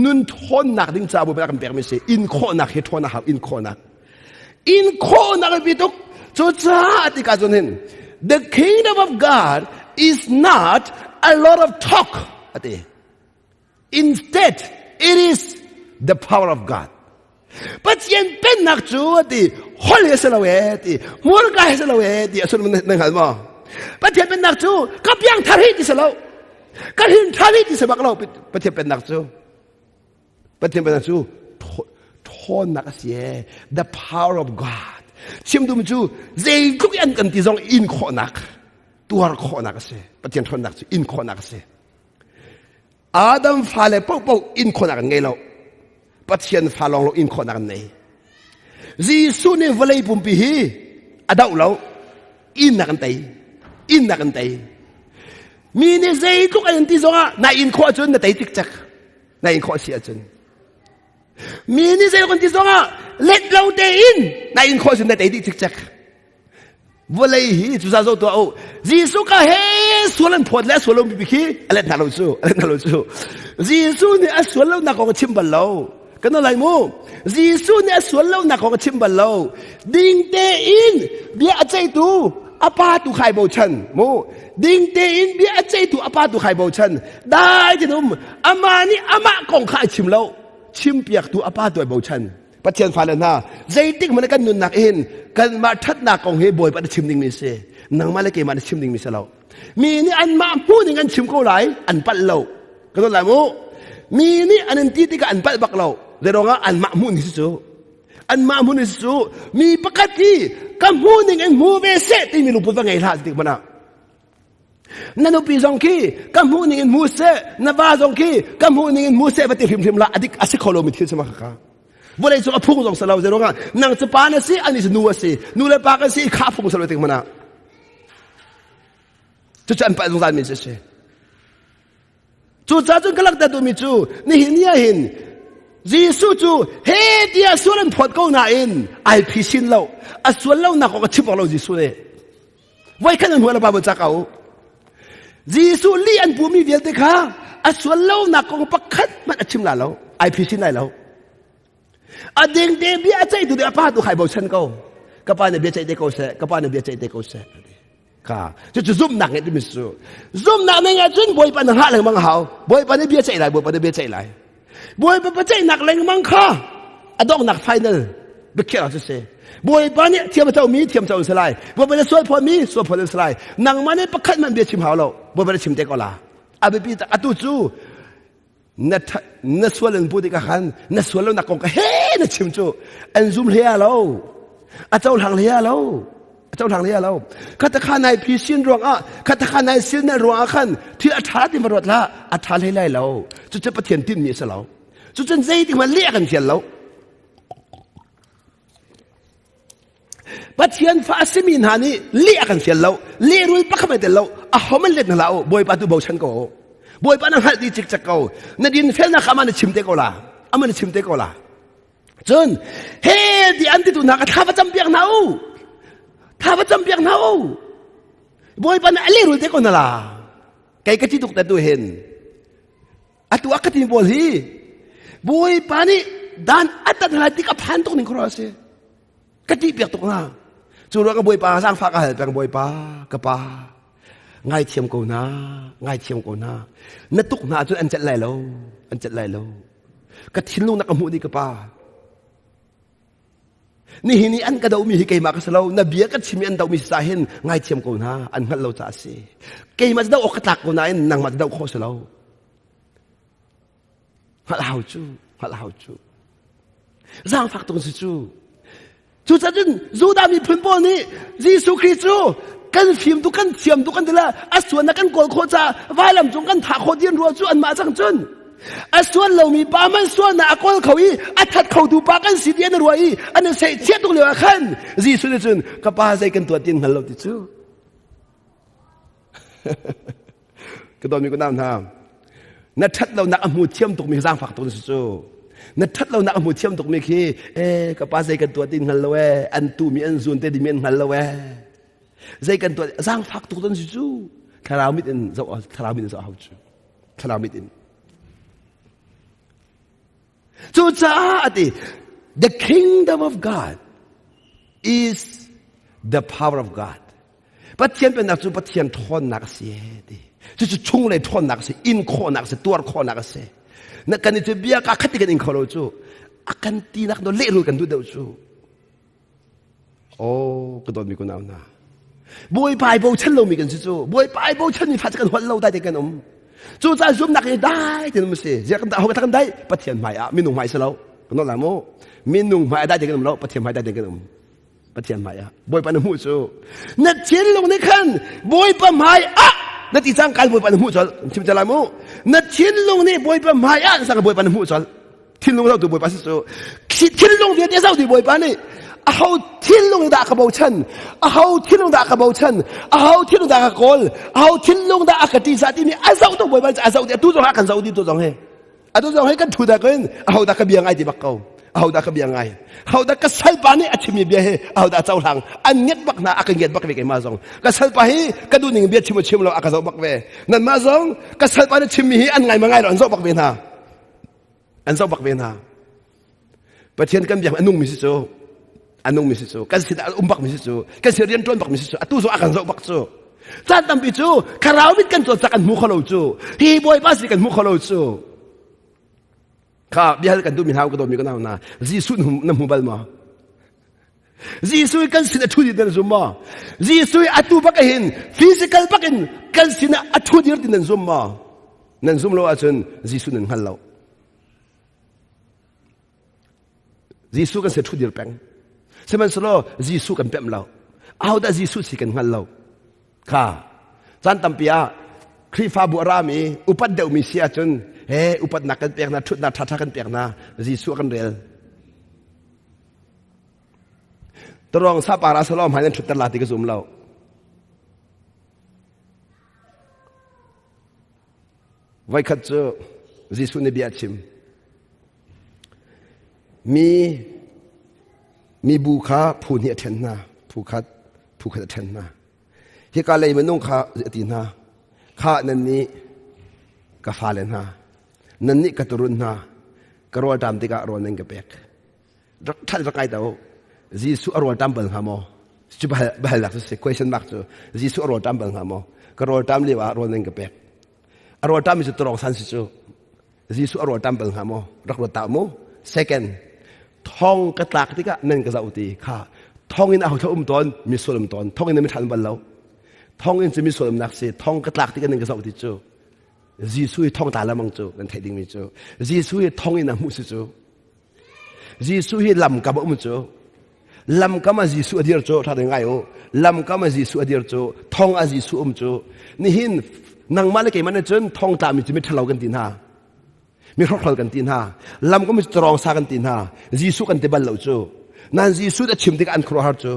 nun thawnnak ding ca bu kan pekmi si in khawhnak hi thawn a hau in khawhnak in khawhnak a bi tuk cucaah tikah cun hin the kingdom of God is not a lot of talk ati instead it is the power of God Pathian pennak cu ati hol he si lo e ti hmurka he si lo e ti asun nan hngal maw Pathian pennak cu ka piang thar hi ti si lo ka hin thar hi ti si bak lo Pathian pennak cu Pathian pennak cu ṭhawnnak a si ee the power of God chim dum cu zeitluk an kan ti zong in khawhnak tuar khawhnak a si Pathian ṭhawnnak cu in khawhnak a si Adam fale paohpaoh in khawhnak an ngei lo Pathian fa lawng lo in khawhnak an nei Jesuh nih vawlei pumpi hi a doh lo innak an tei innak an tei mi nih zeitluk an ti zongah na in khawh ahcun na tei cikcek na in khawh si ahcun mi nih zei kan ti zongah let lo tein na in khawh ahcun na tei dih cikcek vawlei hi cuza zo tuah u Jesuh ka he sual an phawt le a sual lo mi khi a let hna lo cu a let hna lo cu Jesuh nih a sual lo nak kong a chim bal lo kan lai mu Jesuh nih a sual lo nak kong a chim bal lo ding tein bia a ceihtu a pa tu khai bochan mu ding tein bia a ceihtu a pa tu khai bochan dai tin um amah nih amah kong kha a chim lo chimpiaktu a pa tu ai bochan Pathian fale hna zeitik hmanh kan nunnak hin kanmah ṭhatnak kong hi Bawipa na chim dingmi si nangmah le keimah na chim dingmi si lo mi nih anmah hmuh ning an chim ko lai an palh lo ka dawt lai mu mi nih an in ti tikah an palh bak lo zeiruangah anmah hmuh ning si cu anmah hmuh ning si cu mi pakhat hi ka hmuh ning in hmu ve seh timi lungput va ngei hlah tik hmanh ah Na nupi zong khi ka hmuh ning in hmu seh, na va zong khi ka hmuh ning in hmu seh va ti hrimhrim la adik a si kho lomi thil sama kha. Vawlei cung a phung zong si lo zeruangah nang cu pa na si ani cu nu a si nu le pa kan si kha phung si lo tik mana cucu an palh zungzal mi si si Cucaah cun ka langhter duhmi cu nihin ni ah hin Jesuh cu he tiah sual an phawt ko nain ai phisin lo a sual lonak kong a chim awk lo Jesuh nih voi khat an hmuh lo Bible ca ko Jesuh li an pumi vialte kha a sual lonak kong pakhat hmanh a chim la lo ai phisin lai lo a dingte bia a ceih tu a pa tu khai bochan ko ka pa nih bia ceih te ko seh ka pa nih bia ceih te ko seh kha cucu zumhnak ngeih timi cu zumhnak nei ahcun bawipa na hngah lengmang a hau bawipa nih bia ceih lai bawipa nih bia ceih lai bawipa biaceihnak lengmang kha a donghnak final biakhiah cu si bawipa nih thiam a comi thiam co si lai bawipa nih sual phawtmi sual phawt si lai nangmah nih pakhat hmanh bia chim hau lo bawipa nih chim te ko la a biapi tak atu cu na na sual an pu tikah khan na sual lonak kong ka he na chim cu an zum hlei lo a cohlang hlei lo a cohlang hlei lo kha ta kha nai phi sin ruang ah kha ta kha nai sil na ruang ah khan thil a ṭha ti ma ruat la a ṭha hlei lai lo cucu Pathian tinhmi a si lo cucun zeitik hmanh leh kan fial lo Pathian fa a simi hna nih leh a kan fial lo lehrul pakhat ai tel lo a hom an let na la u bawipa tu bochan ko bawipa na hngalh di cikcek ko na din felnak kha ama na chim te ko la ama na chim te ko la cun he ti an titu hna ka thla va cam piak hna u thla va cam piak hna u bawipa na a lehrul te ko na la kei ka ti tuk te tu hin atu a ka ti pawl hi bawipa nih dan a tat lai ti ka phan tuk ning khoro a si ka ṭih piak tuk hna cu ruang ah bawipa zaangfah ka hal peng bawipa ka pa ngaithiam ko hna ngaithiam ko hna na tuk hna ahcun an celh lai lo an celh lai lo ka thinlung na ka hmuh ni ka pa. Nihin i an ka dohmi hi keimah ka si lo, na bia ka chim i an dohmi si caah hin ngaithiam ko hna, an hngalh lo caah a si. Keimah cu doh awk ka tlak ko nain nangmah cu doh khawh si lo. Hngalh hau cu, hngalh hau cu. Zaangfak tuk si cu. Cucaah cun Judah miphun pawl nih Jesuh Khrih cu kan fim tuk kan thiam tuk kan ti le a sualnak kan kawl khawh caah vailam cung kan thah khawh dian rua cu anmah cang cun a sual lomi pa man sualnak a kawl kho i a that khotu pa kan si ti an ruah i an i seihchiah tuk lio ah khan Jesuh nih cun ka pa zei kan tuah ti hngal lo ti cu Ka dawtmi ka nau hna, na ṭhat lonak a hmu thiam tukmi zaangfak tuk na si cu. Na ṭhat lonak a hmu thiam tukmi khi eh ka pa zei kan tuah ti hngal lo eh an tumi an zun te dimi an hngal lo eh zei kan tuah zaangfak tuk don si cu. Thlarau mit in zoh thlarau mit in zoh hau cu. Thlarau mit in. Cucaah a ti the kingdom of God is the power of God. Pathian pennak cu Pathian ṭhawnnak a si ti. Cucu chunglei ṭhawnnak a si, in khawhnak a si, tuar khawhnak a si. Na kan i cu bia ka khat ti kan in kho lo cu. A kan tinak no lehrul kan duh deuh cu. Oh, ka dawtmi kunau hna. Bawipa ai bochan lomi kan si cu. Bawipa ai bochan mi fa cu kan holh lo dai te kan um. Cu caah zumnak hi dai te um si. Ziah kan ho kan dai Pathian hmai ah minung hmai si lo. Kan la mu. Minung hmai dai te kan um lo, Pathian hmai dai te kan um. Pathian hmai ah Bawipa na hmuh cu na thinlung nih khan Bawipa hmai ah na ti cang kal Bawipa na hmuh colh chim cala mu na thinlung nih Bawipa hmai ah sang Bawipa na hmuh colh thinlung zohtu Bawipa si cu thinlung vialte zohtu Bawipa nih aho thinlung dah ka bochan aho thinlung dah ka bochan aho thinlung dah ka kawl aho thinlung dah a ka ṭihzah timi a zohtu Bawipa a zoh ti atu zong ah kan zoh ti tu zong hi Atu zong hi kan thu dah in aho dah ka bia ngai ti bak ko. Aho dah ka bia ngai. Aho dah ka salpa nih a chimmi bia hi aho dah cohlang. An nget bak hna a ka nget bak ve keimah zong. Ka salpa hi ka duh ning bia chim chim lo a ka zoh bak ve. Nanmah zong ka salpa nih chimmi hi an ngai ma ngai lo an zoh bak ve hna. An zoh bak ve hna. Pathian kan biak a nungmi si cu a nungmi si cu kan sin ah um bakmi si cu kan sin rian ṭuan bakmi si cu atu zong a kan zoh bak cu caan tampi cu thlarau mit kan cawlcak kan hmu kho lo cu hi bawipa si kan hmu kho lo cu kha bia kan duhmi hna ka dawtmi ka nau hna Jesuh na hmu bal maw Jesuh kan sin a ṭhu dir nan zum maw Jesuh atu bak hin physical bak in kan sin ah a ṭhu dir ti nan zum maw nan zum lo ahcun Jesuh nan hngal lo Jesuh kan si ṭhudir peng. Sihmanhsehlaw Jesuh kan pemh lo. Ahodah Jesuh si kan hngal lo. Kha caan tampi ah Khrihfabu a rami upat deuhmi si ahcun he upatnak kan pek hna, ṭhutnak ṭhaṭha kan pek hna, Jesuh kan rel. Tarong sapara salom hai nan ṭhutter la ti ka zum lo. Voikhat cu Jesuh nih bia a chim. Mi mibu kha phu hnih a ṭhen hna. Phu khat, phu khat a ṭhen hna. Hika lei minung kha a ti hna. Kha nannih ka fale hna, nannih ka turun hna, ka rawlṭam tikah rawl nan ka pek. Rak ṭhat rak ngai to. Jesuh a rawlṭam bal hnga maw? Cu biahalnak cu si. Question mark cu Jesuh a rawlṭam bal hnga maw? Ka rawlṭam lio ah rawl nan ka pek. A rawlṭam mi cu tarong san si cu. Jesuh a rawlṭam bal hnga maw? Rak ruat ta mu. Second, thong ka tlak tikah nan ka zoh ti kha thong in aho um tawn mi sual um tawn thong in mi ṭhan bal lo thong in cu mi sual umnak si thong ka tlak tikah nan ka zoh ti cu Jesuh i thong tla lamang cu nan theih dingmi cu Jesuh i thong in a hmuh si cu Jesuh hi lamkam a um cu lamkam ah Jesuh a dir cu ṭha te ngai u lamkam ah Jesuh a dir cu thong ah Jesuh um cu nihin nangmah le keimah nih cun thong tlami cu miṭhalo kan ti hna mi hrokhrol kan ti hna lamkam cu rawng sa kan ti hna Jesuh kan ti bal lo cu nan Jesuh a chim tikah an khuaruahhar cu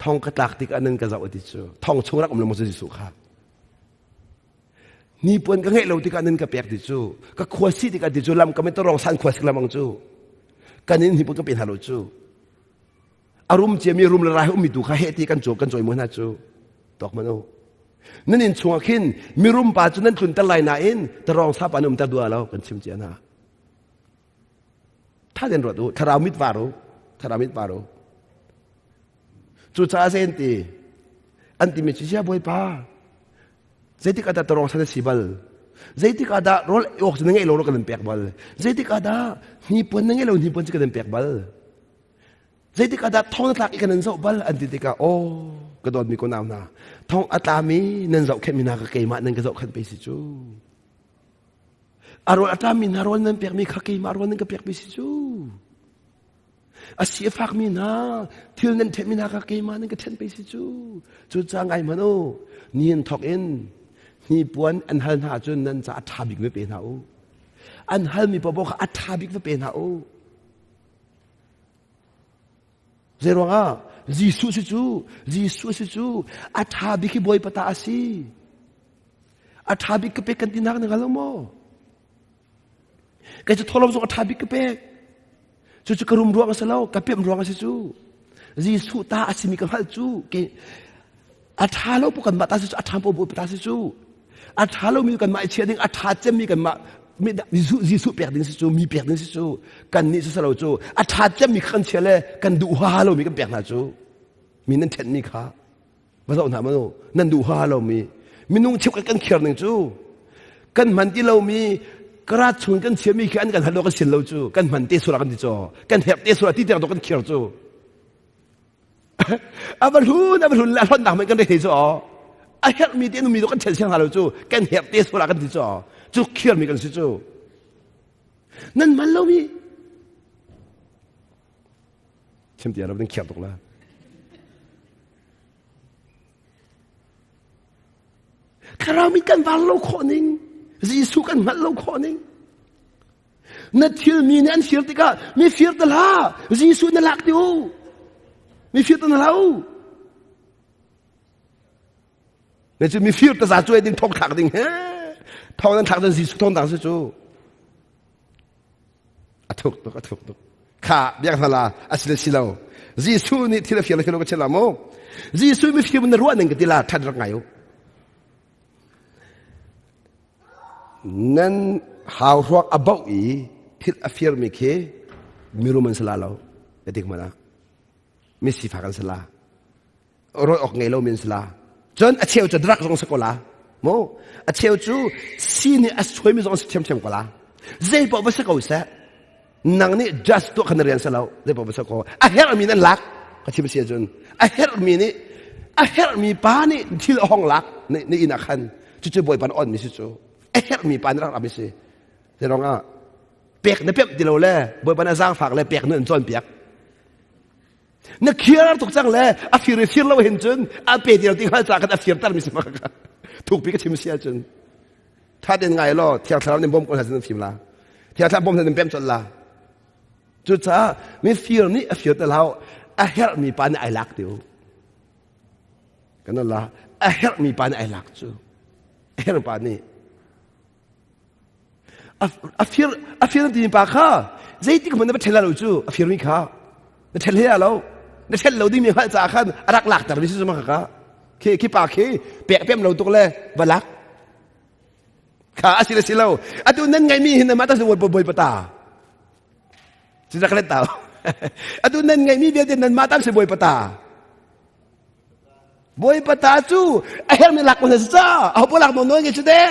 thong ka tlak tikah nan ka zoh ti cu thong chung rak um lo maw Jesuh kha Hnipuan ka ngeih lo tikah nan ka pek ti cu ka khua si tikah ti cu lam ka mit rong san khua sik lamang cu kan in hnipuan ka pe hna lo cu a rum ciami rum le rai ummi tu kha heh ti kan caw kan cawi mu hna cu tawk man u nan inn chungah khin mirum pa cu nan tlunter lai nain tarong sa pa nan umter duh lo kan chim cia hna tha den ruat u thlarau mit var u thlarau mit var u Cucaah zei an ti? An timi cu sia Bawipa, zeitik ah dah tarong san a si bal? Zeitik ah dah rawl awk cu na ngeih lo kan in pek bal? Zeitik ah dah hnipuan na ngeih lo hnipuan cu kan in pek bal? Zeitik ah dah thong na tlak i kan nan zoh bal an ti tikah aw ka dawtmi ko nau hna thong a tlami nan zohkhenhmi hna ka keimah nan ka zohkhenh pe si cu. A rawl a tlami hna rawl nan pekmi kha keimah rawl nan ka pekmi si cu. A si a fakmi hna thil nan ṭhenhmi hna kha keimah nan ka ṭhenh pe si cu. Cucaah ngai hmanh u nihin thawk in hnipuan an hal hna ahcun nan ca a ṭha bik va pe hna u. An halmi paohpaoh kha a ṭha bik va pe hna u. Zeiruangah Jesuh si cu Jesuh si cu a ṭha bik hi Bawipa ta a si. A ṭha bik ka pek kan ti nak na hngal lo maw? Kei cu thawlawm zong a ṭha bik ka pek. Cucu ka rum ruang a si lo, ka pemh ruang a si cu. Jesuh ta a simi ka hngalh cu ke a ṭha lo pu kanmah ta si cu a ṭha po Bawipa ta si cu. A ṭha lomi kanmah i chiah ding, a ṭha cemmi kanmah Jesuh Jesuh pek ding si cu, mi pek ding si cu, kan nih cu si lo cu, a ṭha cemmi kha kan chia le kan duh ha lomi kan pek hna cu. Mi nan ṭhenhmi kha va zoh hna manu nan duh ha lomi minung cheukhat kan khiar ning cu kan hman ti lomi karat chung kan chiami khi an kan hal lo kan sin lo cu kan hman te sura kan ti cho kan herh te sura ti tiang kan khiar cu a va hlun a va hlun le a hlon nak men kan rei cu a herh mi te mi kan chen siang hna lo cu kan herh te sura kan ti cho cu khiar mi kan si cu nan man lo mi chim ti ram nan khiar tuk la Thlarau mit kan var lo khawh ning Jesuh kan hngalh lo khawh ning na thil mi nih an fir tikah mi fir te hlah Jesuh na lak ti u mi fir te na hlah u na cu mi fir te za cuai ding thong thlak ding he thong nan thlak cun Jesuh thong dang si cu A thuk tuk, a thuk tuk. Kha biak hna la, a si le si lo. Jesuh nih thil a fir le fir lo ka chim la mu. Jesuh mifim na ruah ning ka ti la, ṭhat rak ngai u. Nan hau hruak a bauh i thil a firmi khi mirum an si la lo. Ka tik mana. Mi sifak an si la. Rawi awk ngei lo min si la. Cun a cheu cu drug zong si ko la. Mu a cheu cu si nih a suaimi zong si ṭhiamṭhiam ko la. Zei paoh va si ko seh. Nang nih just tuah khan na rian si lo. Zei paoh va si ko. A herhmi nan lak. Ka chim si ahcun a herhmi nih a herhmi pa nih thil a hong lak na inn ah khan cucu Bawipa na onmi si cu. A herhmi pa nih rak rami si. Zei ah pek na pemh ti lo le Bawipa na zaangfak le pek na in cawnpiak. Na khiar tuk cang le a fir i fir lo hin cun a pe ti lo ti hngal ca kan a firter mi si ma ka thukpi ka chim si ahcun that in ngai law thiang thlarau nih bawm ko hna sin fim la thiang thlarau bawm hna pem chol la cucaah mi fir nih a fir te hlau a herh mi pa nih ai lak tiu kan la a herh mi pa nih ai lak cu a herh pa nih A fir a fir timi pa kha zeitik hmanh na va ṭhen lo cu a firmi kha na ṭhen hlei lo na ṭhen lo dingmi hngalh caah khan a rak lakter mi si cu kha khi khi pa khi pek pem lo tuk le va lak kha a si le si lo atu nan ngeimi hin mah ta bawi bawi pata cu rak let tau atu nan ngeimi vialte nan mah tam si bawi pata Bawipa ta cu a hermi lak ko si ca aho paoh lak nawn nawn nge cu deh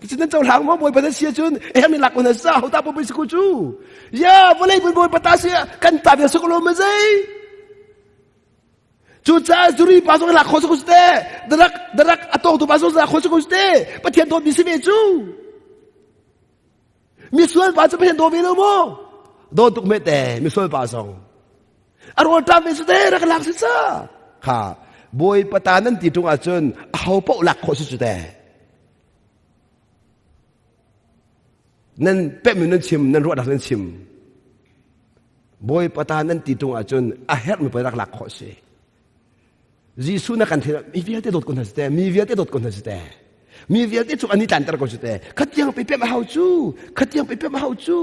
cu nan cohlang maw Bawipa na si ahcun a hermi lak ko si ca aho ta paoh si ko cu ya vawlei pun Bawipa ta si kan ta vial si ko lo ma zei cucaah zuri pa zong lak kho si ko si te darak darak a tawngtu pa zong lak kho si ko si te Pathian dawtmi si ve cu Misual pa cu Pathian daw ve lo maw? Daw tuk me te misual pa zong. A rawl ṭam ve su te rak lak si ca. Kha bawipa ta nan ti ṭung ahcun a ho paoh lak khawh si cu te. Nan pemh nan chim nan ruahnak nan chim. Bawipa ta nan ti ṭung ahcun a herhmi poi rak lak khawh si. Jesuh na kan theih mi vialte dawt ko hna si te mi vialte dawt ko hna si te mi vialte cu an i tlanter ko si te khatiang pe pem a hau cu khatiang pe pem a hau cu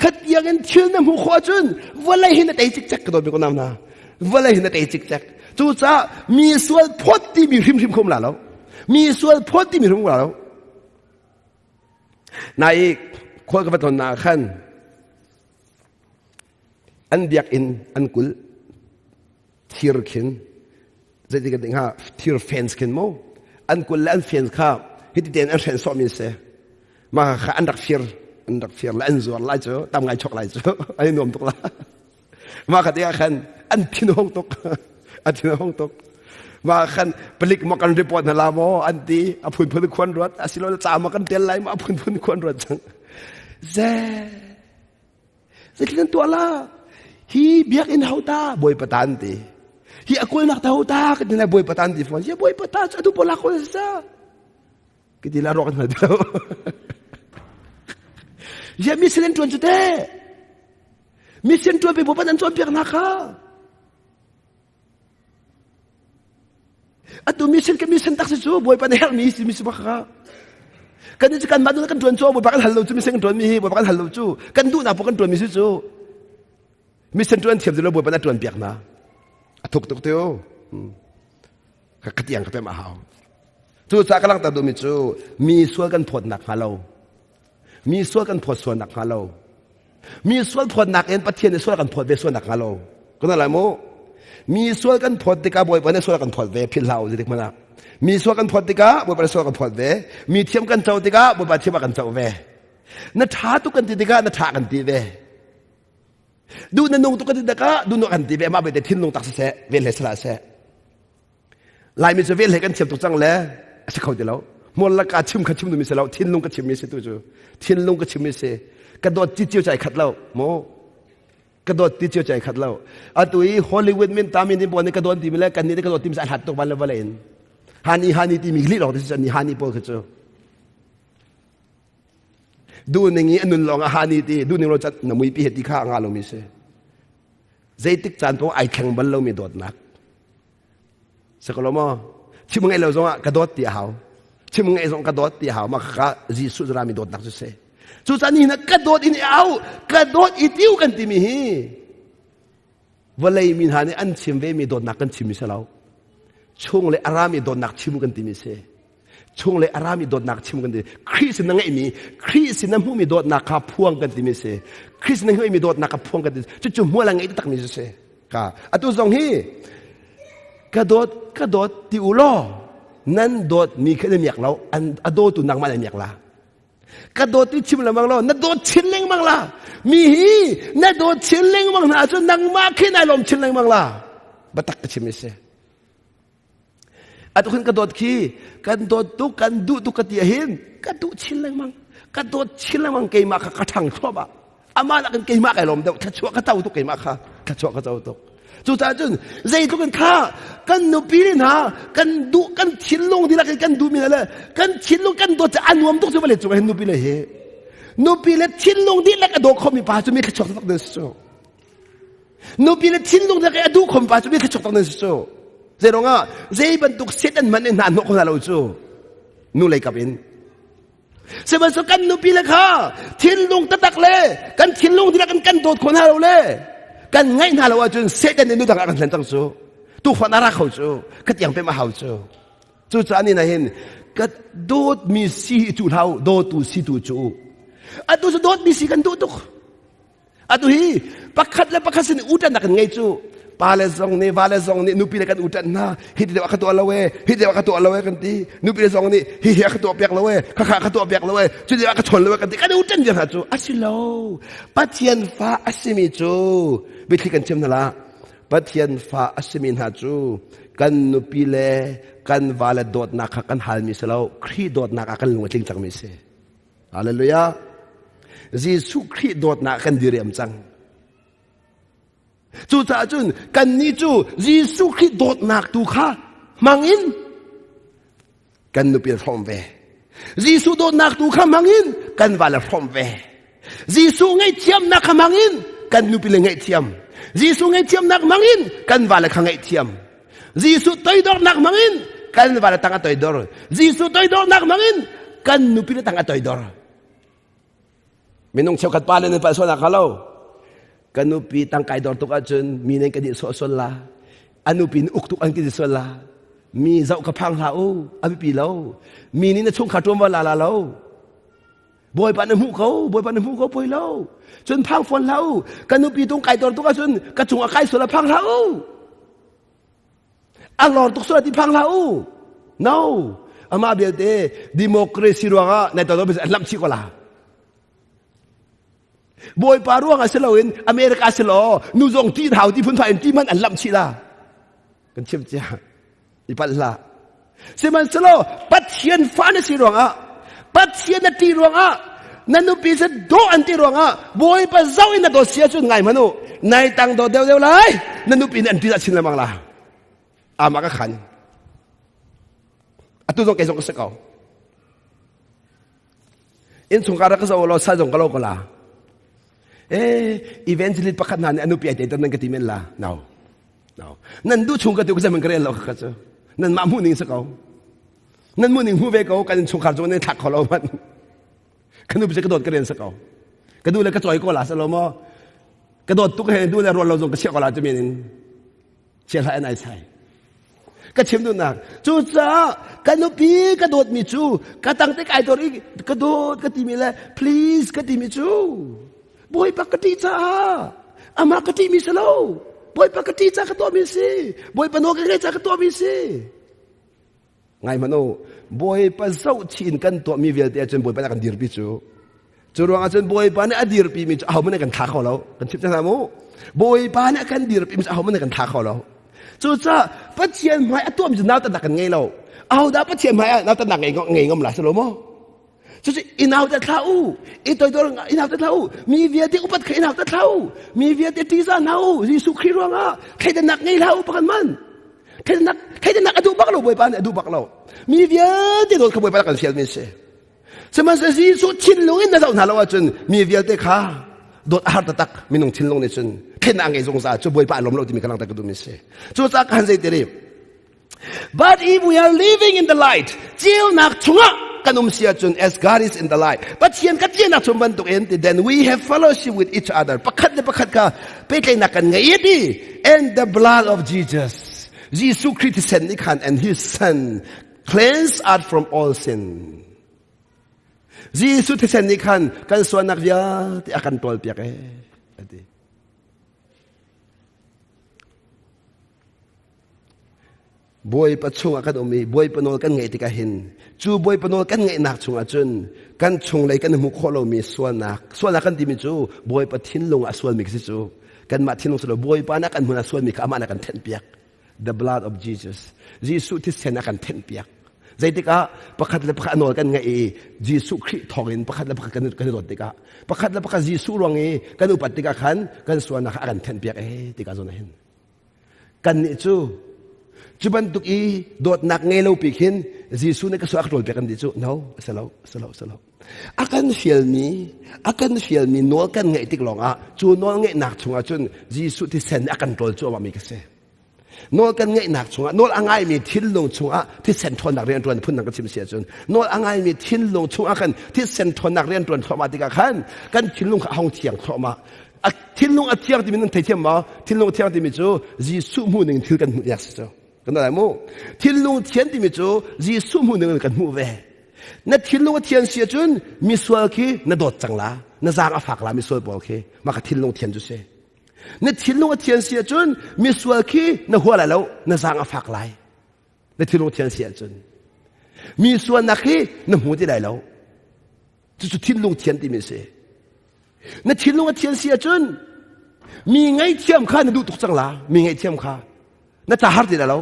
khatiang in thil na hmuh khawh ahcun vawlei hin na tei cikcek ka dawt mi ko nam hna vawlei hin na tei cikcek cucaah mi sual phawt ti mi hrimhrim khom la lo mi sual phawt ti mi hrim la lo nai khual ka va tlawn na khan an biakinn an kulh thir khin zeiti kan ti hnga thir fence khin mu an kul le an fence kha hiti tein an hren sawhmi si mah kha an rak fir an rak fir le an zuar lai cu tam ngai chok lai cu an i nuam tuk la. Mah kha tikah khan an thin hong tuk. A thin hong tuk. Mah khan palik maw kan report hna la maw an ti a phunphun khuan ruat asilole ca maw kan tel lai maw a phunphun khuan ruat cang. Ze zeitlin tuah la hi biakinn ho ta bawipa ta an ti hi a kulnak ta ho ta ka ti lai bawipa ta an ti fawn hi bawipa ta cu atu pola ko sa ka ti la rawk hna ti lo ya mission tuan cu te mission tuan pe bawipa nan cawn piak na kha Atu mission ka mission tak si cu Bawipa nih herhmi si mi si bak kha. Kan cu kan mah kan tuan cu Bawipa kan hal lo cu mission kan tuan mi hi Bawipa kan hal lo cu kan duhnak paoh kan tuan mi si cu mission tuan thiam lo Bawipa na tuan piak na. A thuk tuk teo. Ka katiang ka pem a hau. Cu ca ka langhter duhmi cu mi sual kan phawtnak hnga lo. Mi sual kan phawt sual nak hnga lo. Mi sual phawtnak in Pathian nih sual kan phawt ve sual nak hnga lo. Kan lai mu. Mi sual kan phawt tikah Bawipa nih sual kan phawt ve philh hlah u zeitik hmanh ah. Mi sual kan phawt tikah Bawipa nih sual kan phawt ve. Mi thiam kan co tikah Bawipa thiam ah kan co ve. Na ṭha tuk kan ti tikah na ṭha kan ti ve. Duh na nung tuk kan ti tikah duh nu kan ti ve. Mah bete thinlung tak siseh, vel he sala seh. Laimi cu vel he kan thiam tuk cang le a si kho ti lo. Hmual laka chim kha chim dumi si lo, thinlung ka chimmi si tu cu. Thinlung ka chimmi si. Ka dawt ti cio cai khat lo, mu. Ka dawt ti cio cai khat lo. Atu i Hollywood min tami ni pawl nih ka dawt timi le kan nih ka dawt timi sa hlat tuk van le vawlei in. Hani hani timi li lawng ti si ni hani pawl kha cu. Du ning i a nun lawng ah hani ti, du ning lo cat na mui pi he ti kha a nga lomi si. Zeitik caan paoh ai thleng bal lomi dawtnak. Sakalo maw? Chim ngai lo zongah ka dawt ti a hau. Chim ngai zong ka dawt ti a hau. Mah kha Jesuh rami dawtnak cu si. Cucaah ni na ka dawt in au, ka dawt i tiu kan timi hi vawlei mi hna nih an chim ve mi dawtnak kan chim mi si lo. Chung le arami dawtnak chim kan timi si. Chung le arami dawtnak chim kan ti. Khrih sin na ngeihmi, Khrih sin na hmuhmi dawtnak kha phuang kan timi si. Khrih sin na ngeihmi dawtnak kha phuang kan ti. Cucu hmual a ngei takmi cu si. Ka atu zong hi ka dawt ka dawt ti u law nan dawt mi kha na miak lo an a dawtu nangmah na miak la ka dawt ti chim lengmang lo na dawt chin lengmang la mi hi na dawt chin lengmang hna ahcun nangmah khi nai lawm chin lengmang la batak ka chim si Atu khin ka dawt khi kan dawt tuk kan duh tuk ka ti ahhin ka duh chin lengmang ka dawt chin lengmang keimah kha ka ṭhang thluahmah amah nakin keimah kai lawm deuh thluachuah ka co tuk keimah kha thluachuah ka co tuk cucaah cun zeitluk in kha kan nupi le hna kan duh kan thinlung dihlak in kan duhmi hna le kan thinlung kan dawt cu a nuam tuk cu vawlei cung hin nupi le hi nupi le thinlung dihlak a daw khomi pa cu mi thluachuak taktak nan si cu Nupi le thinlung le a duh khom pa cu mi thluachuak tak nan si cu. Zei ruangah zei bantuk set an man in hna hnawh kho hna lo cu. Nu lei kap in. Sihmanhsehlaw kan nupi le kha thinlung taktak le kan thinlung dihlak in kan dawt kho hna lo le kan ngaih hna lo ahcun Satan nih nu dang ah kan hlen cang cu. Tuufan a ra kho cu. Ka tiang pem a hau cu. Cucaah ni na hin ka dawtmi si hi cu hlau dawtu si tu cu. Atu cu dawtmi si kan duh tuk. Atu hi pakhat le pakhat sin uṭannak kan ngei cu pa le zong nih va le zong nih nupi le kan uṭan hna hi ti deuh a ka tuah lo e hi deuh a ka tuah lo e kan ti nupi le zong nih hi hi a ka tuah piak lo e khakha ka tuah piak lo e cu deuh a ka chawn lo e kan ti kan uṭan viar hna cu a si lo Pathian fa a simi cu biathli kan chim hna la Pathian fa a simi hna cu kan nupi le kan va le dawtnak kha kan halmi si lo Khrih dawtnak ah kan lung a tling cangmi si Hallelujah. Jesuh Khrih dawtnak kan diriam cang. Cucaah cun kannih cu Jesuh Khrih dawtnak tu kha hmangin kan nupi hrawm ve. Jesuh dawtnak tu kha hmangin kan vale hrawm ve. Jesuh ngaihthiamnak kha hmangin kan nupi le ngaihthiam. Jesuh ngaihthiamnak hmangin kan vale kha ngaihthiam. Jesuh toidornak hmangin kan vale tang a toidor. Jesuh toidornak hmangin kan nupi le tang a toidor. Minung cheukhat pa le nan palh sualnak hnga lo. Kan nupi tang kai dor tuk ahcun mi nih kan i sawh sual la. A nupi nih uk tuk an kan i sual la. Mi zoh ka phang hlah u, a biapi lo. Mi nih na chungkhar ṭuan va la la lo. Bawipa na hmuh ko, Bawipa na hmuh ko poi lo. Cun phang fawn hlah u. Kan nupi tung kai dor tuk ahcun ka cung a kai sual a phang hlah u. A lor tuk sual ti phang hlah u. No. Amah belte democracy ruangah nai to an lamh chih ko la. Bawipa ruangah si loin America si law nu zong ti hau ti phunphai in ti man an lamh chih la. Kan chim cia. I palh hlah. Sihmanhsehlaw Pathian fa na si ruangah Pathian na ṭih ruangah na nupi cu dawh an ti ruangah Bawipa zoh in na dawt si ahcun ngai hmanh u nai tang dawt deuhdeuh lai na nupi nih an ṭih chin lengmang la amah ka khan atu zong kei zong ka si ko innchungkhar ka zoh law sal zong ka lo ko la eh evangelist pakhat hna nih a nupi ai te nan ka ti men la no no nan duh chung ka tu ka zeman ka rel lo ka cu nan mah hmuh ning si ko nan hmuh ning hmu ve ko kan innchungkhar cu nan thlak kho lo man ka nupi cu ka dawt ka rian si ko ka duh le ka cawi ko la sa lo maw ka dawt tuk he duh le rual lo zong ka chiah ko la ti men in chia hlah in ai sai ka chim duhnak cucaah ka nupi ka dawtmi cu ka tang te kai dawt i ka dawt ka timi le please ka timi cu bawipa ka ṭih caah amah ka ṭihmi si lo bawipa ka ṭih caah ka tuahmi si bawipa nawl ka ngaih caah ka tuahmi si Ngai hmanh u, Bawipa zohchih in kan tuahmi vialte ahcun Bawipa nih a kan dirpi cu. Cu ruangah cun Bawipa nih a dirpimi cu ahohmanh nih kan thla kho lo. Kan chimh hna mu. Bawipa nih a kan dirpimi cu ahohmanh nih kan thla kho lo. Cucaah Pathian hmai a tuahmi cu nautatnak kan ngei lo. Ahodah Pathian hmai ah nautatnak ngei ngei ngam la si lo maw? Cucu i nautat hlah u. I toidor i nautat hlah u. Mi vialte upat kha i nautat hlah u. Mi vialte ṭihzah hna u. Jesuh Khrih ruangah thleidannak ngei hlah u pakhat man. Theinak theinak a duh bak lo Bawipa nih a duh bak lo. Mi vialte dawt kha Bawipa kan fialmi a si. Sihmanhsehlaw Jesuh thinlung in na zoh hna lo ahcun mi vialte kha dawt a har taktak minung thinlung nih cun thlennak a ngei zungzal cu Bawipa a lawm lo timi ka langhter ka duhmi a si. Cucaah ka han zei ti But if we are living in the light, ceunak chungah kan um si ahcun as God is in the light. Pathian ka ceunak chung bantuk in then we have fellowship with each other. Pakhat le pakhat kha pehtlaihnak kan ngei ti. And the blood of Jesus, Jesuh Khrih thisen nih khan and his son cleanse us from all sin. Jesuh thisen nih khan kan sualnak vialte a kan ṭawlpiak ee ati. Bawipa chungah kan um i Bawipa nawl kan ngaih tikah hin cu Bawipa nawl kan ngaihnak chungah cun kan chunglei kan hmuh khawh lomi sualnak sualnak kan timi cu Bawipa thinlung ah sualmi khi si cu kanmah thinlung si lo Bawipa nih a kan hmun ah sualmi kha amah nih a kan thenhpiak the blood of Jesus Jesuh thisen a kan thenhpiak zeitikah pakhat le pakhat a nawl kan ngaih i Jesuh Khrih thawngin pakhat le pakhat kan kan i dawt tikah pakhat le pakhat Jesuh ruang i kan upat tikah khan kan sualnak kha a kan thenhpiak ee tikah zawn ah hin Kannih cu cu bantuk i dawtnak ngei lo pi khin Jesuh nih ka suak ṭawl piak kan ti cu no a si lo a si lo a si lo a kan fialmi a kan fialmi nawl kan ngeih tik lawngah cu nawl ngeihnak chungah cun Jesuh thisen nih a kan ṭawl cuahmah mi ka si nawl kan ngeihnak chungah nawl a ngaimi thinlung chungah thisen ṭhawnnak rian ṭuan phun ka chim si ahcun nawl a ngaimi thinlung chungah khan thisen ṭhawnnak rian ṭuan thluahmah tikah khan kan thinlung kha a hung thiang thluahmah A thinlung a thiang timi nan theithiam maw? Thinlung a thiang timi cu Jesuh hmuh ning thil kan hmuh yak si cu. Kan lai mu. Thinlung thian timi cu Jesuh hmuh ning kan hmuh ve. Na thinlung a thian si ahcun misual khi na dawt cang la. Na zaang a fak la misual pawl khi. Mah ka thinlung thian cu si. Na thinlung a thian si ahcun misual khi na hua lai lo, na zaang a fak lai. Na thinlung thian si ahcun. Mi sualnak hi na hmu ti lai lo. Cucu thinlung thian timi a si. Na thinlung a thian si ahcun mi ngaihthiam kha na duh tuk cang la. Mi ngaihthiam kha na ca har ti lo.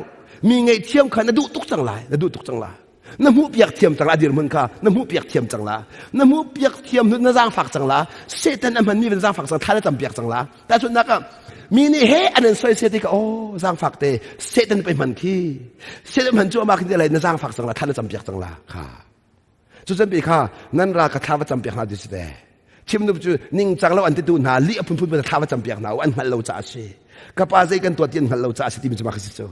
Mi ngaihthiam kha na duh tuk cang lai. Na duh tuk cang la. Na hmuh piak thiam cang la dirhmun kha na hmuh piak thiam cang la. Na hmuh piak thiam hnu na zaangfak cang la. Satan a hmanmi na zaangfak cang thla na tam piak cang la. Tahchunhnak ah mi nih he an in soisel tikah oh zaangfak te Satan pei hman khi. Satan hman cu amah khi lai na zaangfak cang la thla na cam piak cang la kha. Cucan pi kha nan ra ka thla va cam piak hna ti si te. Chim nu cu ningcang lo an titu hna li a phunphun thla va cam piak hna u an hngalh lo caah a si. Ka pa zei kan tuah ti an hngalh lo caah a si timi cu mah khi si cu.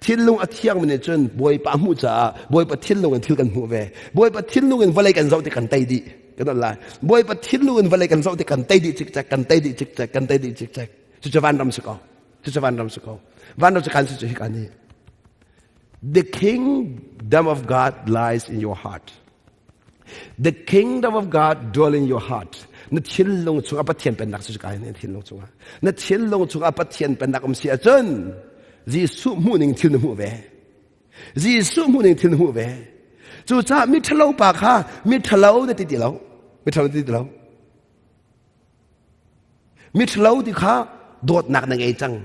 Thinlung a thiang mi nih cun Bawipa hmuh caah Bawipa thinlung in thil kan hmuh ve. Bawipa thinlung in vawlei kan zoh ti kan tei dih. Kan on lai. Bawipa thinlung in vawlei kan zoh ti kan tei dih cikcek, kan tei dih cikcek, kan tei dih cikcek. Cucu vanram si ko. Cucu vanram si ko. Vanram cu kan si cu hika nih. The kingdom of God lies in your heart. The kingdom of God dwell in your heart. Na thinlung chungah Pathian pennak cu kai na thinlung chungah. Na thinlung chungah Pathian pennak um si ahcun Jesuh hmuh ning thil na hmuh ve. Jesuh hmuh ning thil na hmuh ve. Cucaah mi ṭhalo pa kha mi ṭhalo na ti ti lo. Mi ṭhalo na ti ti lo. Miṭhalo ti kha dawtnak na ngei cang.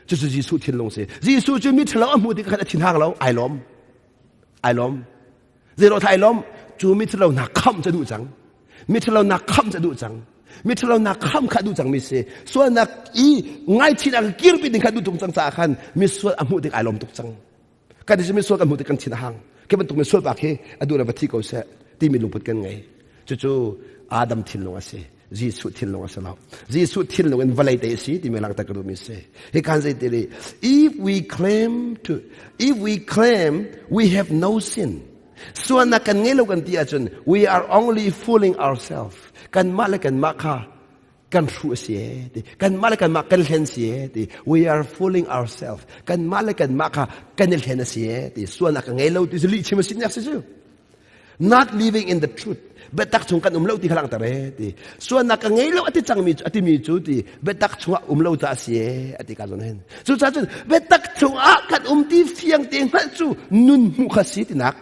Cucu Jesuh thinlung si. Jesuh cu miṭhalo a hmuh tikah khan a thinhang lo, ai lawm. Ai lawm. Zeiruang ai lawm? Cu miṭhalo hna khamh cu a duh cang. Miṭhalo hna khamh cu a duh cang. Miṭhalo hna khamh kha a duh cangmi si. Sualnak i ngaihchihnak kirpi ding kha a duh tuk cang caah khan misual a hmuh tik ai lawm tuk cang. Kan i misual kan hmuh tik kan thin a hang. Khi bantuk misual pa khi a duh le va thi ko seh timi lungput kan ngei. Cucu Adam thinlung a si. Jesuh thinlung a si lo. Jesuh thinlung in vawlei te a si timi langhter ka duhmi si. Hi kan zei ti if we claim to if we claim we have no sin sualnak kan ngei lo kan ti ahcun we are only fooling ourselves. Kanmah le kanmah kha kan hruh a si e ti kanmah le kanmah kan hlen si e ti we are fooling ourselves kanmah le kanmah kha kan i hlen a si e ti sualnak ka ngei lo ti lih chim a si nek si cu not living in the truth biatak chung kan um lo ti kha langhter e ti sualnak ka ngei lo ati cangmi ati mi cu ti biatak chungah um lo ta a si e ati ka zon hen cucaah cun biatak chungah kan um ti fiang te hngalh cu nun hmuh kha si tinak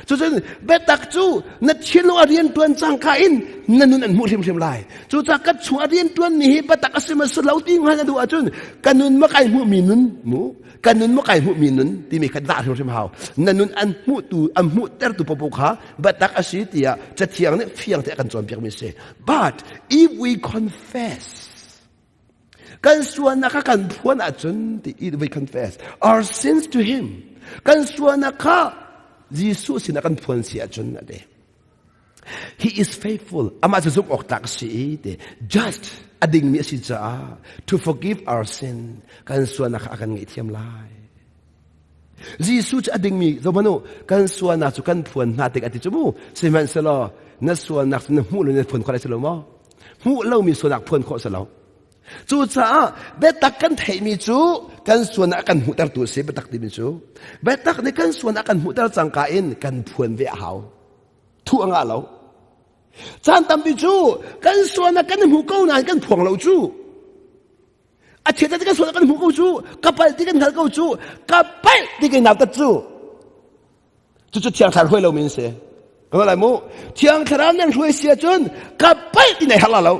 Cucun biatak cu na thinlung a rian ṭuan cangka in na nun an hmuh hrimhrim lai. Cucaah ka chung a rian ṭuanmi hi biatak a si ma si lo ti hngal na duh ahcun ka nun ma kai hmuhmi nun mu ka nun ma kai hmuhmi nun timi kha dah hrimhrim hau. Na nun an hmuhtu an hmuhtertu popo kha biatak a si tiah Cathiang nih fiang te a kan cawnpiakmi a si. But if we confess Kan sualnak kha kan phuan ahcun ti we confess our sins to him. Kan sualnak kha Jesuh sinah kan phuan si ahcun a ti. He is faithful. Amah cu zumh awk tlak a si i ti. Just a dingmi a si caah to forgive our sin kan sualnak kha a kan ngaihthiam lai. Jesuh cu a dingmi zohmanh u kan sualnak cu kan phuan hna tik a ti cu mu sihmanhsehlaw na sualnak cu na hmuh lo na phuan khawh lai si lo maw hmuh lomi sualnak phuan khawh si lo cucaah biatak kan theihmi cu kan sualnak a kan hmuhtertu a si biatak timi cu biatak nih kan sualnak a kan hmuhter cangka in kan phuan ve a hau thuh a ngah lo caan tampi cu kan sualnak kan i hmu ko nain kan phuang lo cu A chiat ti kan sual kan hmuh ko cu ka palh ti kan hngal ko cu ka palh ti kan nautat cu cucu thiang thlarau hruai lo min si ka lai mu thiang thlarau nan hruai si ahcun ka palh ti nei har la lo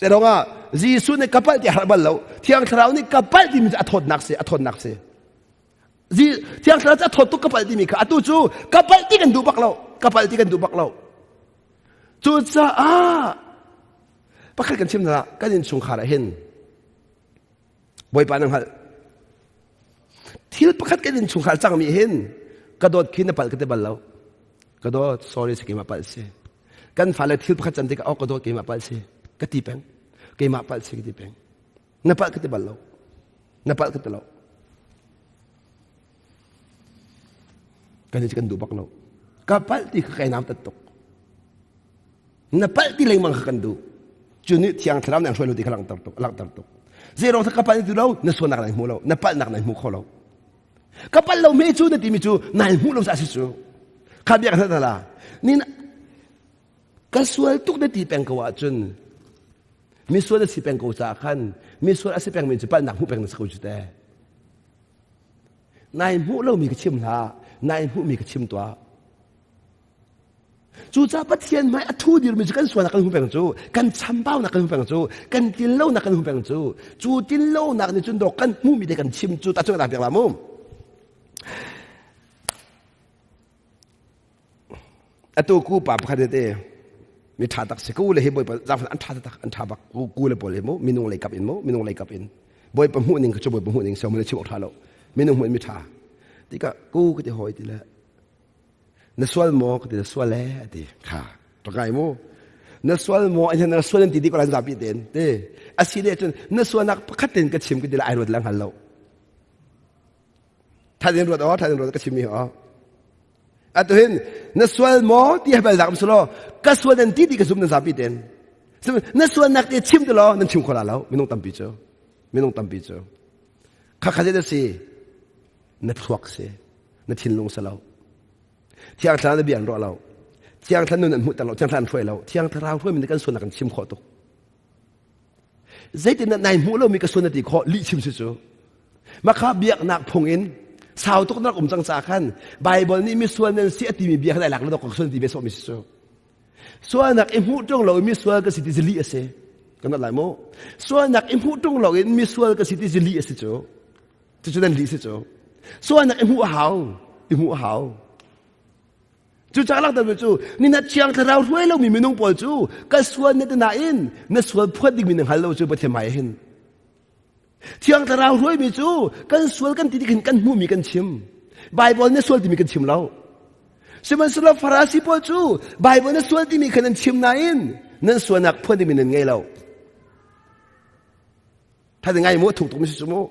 te dong ah Jesuh nih ka palh ti har bal lo thiang thlarau nih ka palh ti mi cu a thawtnak si a thawtnak si thiang thlarau cu a thawt tuk ka palh ti mi kha atu cu ka palh ti kan duh bak lo ka palh ti kan duh bak lo Cucaah pakhat kan chim hna kan innchungkhar ah hin Bawipa na hngalh. Thil pakhat kan innchungkhar cangmi hin ka dawt khi na palh ka ti bal lo. Ka dawt sorry si keimah palh si. Kan fale thil pakhat can tikah oh ka dawt keimah palh si ka ti peng. Keimah palh si ka ti peng. Na palh ka ti bal lo. Na palh ka ti lo. Kan i kan duh bak lo. Ka palh ti kha kai nam tat tuk. Na palh ti lengmang kha kan duh. Cu nih thiang thlarau nih an hruai lo ti kha langhter tuk, langhter tuk. Zeirong ka palh ti lo, na sualnak nai hmu lo, na palhnak nai hmu kho lo. Ka palh lo me cu na timi cu nai hmu lo sa si cu. Kha bia ka hna la. Nin ka sual tuk na ti peng ko ahcun misual a si peng ko caah khan misual a si peng mi cu palhnak hmuh peng na si ko cu te. Nai hmuh lomi ka chim hlah, nai hmuhmi ka chim tuah. Cucaah Pathian hmai a thu dirmi cu kan sualnak kan hmu peng cu, kan chambaunak kan hmu peng cu, kan tlinlonak kan hmu peng cu, cu tlinlonak nih cun dawk kan hmuhmi te kan chim cu ta cu kan piak la mu. Atu ku pa pakhat te mi ṭha tak si ku le hi bawipa zaangfah an ṭha tak an ṭha bak ku le pawl hi mu minung lei kap in mu minung lei kap in bawipa hmuh ning cu bawipa hmuh ning so mun chim awk ṭha lo minung hmuh in mi ṭha tikah ku ka ti hawi ti le na sual maw ka ti na sual e ati kha pakai mu na sual maw an na sual ti di ko lan zapi ten te asi le cun na sualnak pakhat ten ka chim ka ti le ai ruat lang hal lo Tha ruat aw, tha ruat ka chim mi aw. Atu hin na sual maw ti bal dak silo ka sual nan ti ti ka zum nan zapi ten. Na sual nak te chim ti lo nan chim khola lo minung tampi cu. Minung tampi cu. Kha kha da si na thluak si na thinlung si lo. Thiang thlarau na bia an ruah lo. Thiang thlarau nun an hmuh ter lo, thiang thlarau an hruai lo. Thiang thlarau hruai mi kan sual nak kan chim khawh tuk. Zeitin nai hmuh lomi ka sun na ti khawh lih chim si cu. Makha biaknak phung in sau tuk na rak um cang caah khan Bible nih misual nan si a timi bia khan ai lak na ka sun ti ve sawhmi si cu. Sualnak i hmuh ṭung lo mi sual ka si ti lih a si. Kan lai mu. Sualnak i hmuh ṭung loin misual ka si ti cu lih a si cu. Cucu nan lih si cu. Sualnak i hmuh a hau. I hmuh a hau. Cucaah langhtermi cu ni na thiang thlarau hruai lomi minung pawl cu ka sual na ti nain na sual phuat dingmi na hngal lo cu Pathian hmai hin. Thiang thlarau hruaimi cu kan sual kan ti tik hin kan hmuhmi kan chim. Bible na sual timi kan chim lo. Sihmanhsehlaw Farasi pawl cu Bible na sual timi khan an chim nain nan sualnak phuan dingmi nan ngei lo. Thade ngai mu thuk tuk mi si cu mu.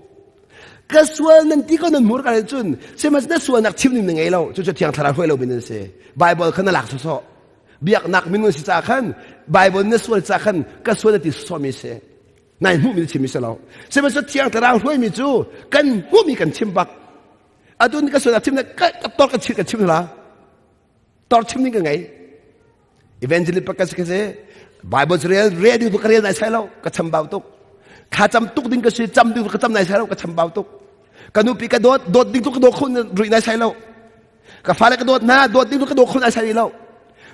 Ka sual nan ti ko nan hmur ka cun sihmanhsehlaw na sualnak chim ning na ngei lo. Cucu thiang thlarau hruai lo mi nan si. Bible kha na lak sawsawh. Biaknak minung si ca khan Bible na sual ca khan ka sual na ti sawsawh mi si. Nai hmuhmi na chim mi si lo. Sihmanhsehlaw thiang thlarau hruai mi cu kan hmuhmi kan chim bak. Atu ni ka sual chim ka tor ka chim ka chim la. Tor chim ning ka ngei. Evangelist pa ka si ka si. Bible rel rel ding ka rel nai sai lo ka chambau tuk. Thla cam tuk ding ka si cam ding ka cam nai sai lo ka chambau tuk. Ka nupi ka dawt dawt ding tu ka daw khun rui nai sai lo. Ka fale ka dawt hna dawt ding tu ka daw khun nai sai lo.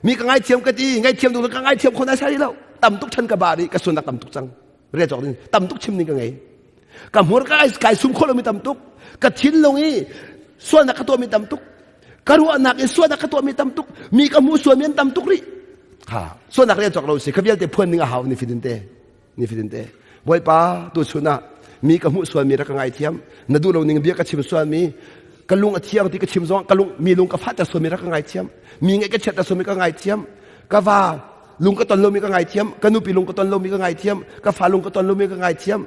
Mi ka ngaithiam ka ti ngaithiam ding ka ngaithiam khun nai sai lo. Tam tuk chan ka ba ri ka sunak tam tuk cang. Rel cawk ding tam tuk chim ding ka ngei. Ka hmur ka kai sum kho lomi tam tuk. Ka thinlung i sualnak ka tuahmi tam tuk. Ka ruahnak i sualnak ka tuahmi tam tuk. Mi ka hmuh sualmi an tam tuk rih. Ha, sualnak rel cawk lo si. Kha vialte phuan ding a hau ni fitin te. Ni fitin te. Bawipa tu chun ah mi ka hmuh sualmi rak ka ngaithiam. Na duh lo ning bia ka chim sualmi ka lung a thiang ti ka chim zong ka lung mi lung ka fahter sualmi rak ka ngaithiam. Mi ngaih ka chiatter sualmi ka ngaithiam. Ka va lung ka ton lomi ka ngaithiam ka nupi lung ka ton lomi ka ngaithiam ka fa lung ka ton lomi ka ngaithiam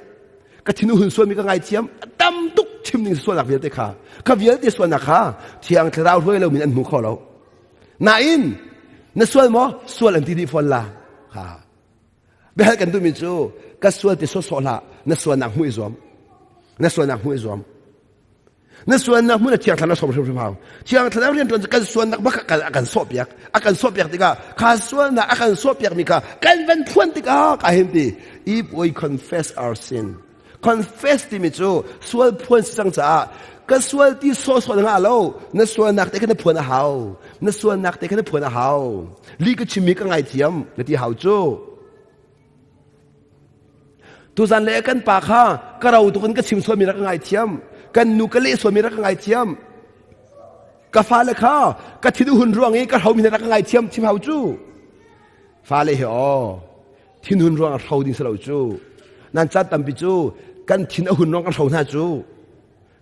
ka thin hun sualmi ka ngaithiam tam tuk chim ning sualnak vialte kha kha vialte sualnak kha thiang thlarau hruai lo min an hmu kho lo nain na sual maw sual an ti dih fawn la ha biahal kan duhmi cu ka sual ti sawsawh hlah na sualnak hmuh i zuam na sualnak hmuh i zuam Na sualnak hmun a thiang thlarau sawm hrimhrim hau. Thiang thlarau rianṭuan cu kan sualnak bak a kan sawhpiak. A kan sawhpiak tikah kha sualnak a kan sawhpiak mi kha kan van phuan tikah ka hin ti if we confess our sin. Confess timi cu sual phuan si cang caah ka sual ti sawhsawh na ngah lo. Na sualnak te kha na phuan a hau. Na sualnak te kha na phuan a hau. Li ka chimmi ka ngaithiam na ti hau cu. Tuzan le kan pa kha ka ro tuk in ka chim sualmi rak ka ngaithiam. Kan nu ka leh sualmi rak ka ngaithiam. Ka fale kha ka thin hun ruang i ka hromi rak ka ngaithiam chim hau cu. Fale he aw thinhun ruang a hro ding si lo cu. Nan caan tampi cu kan thin a hun ruang kan hro hna cu.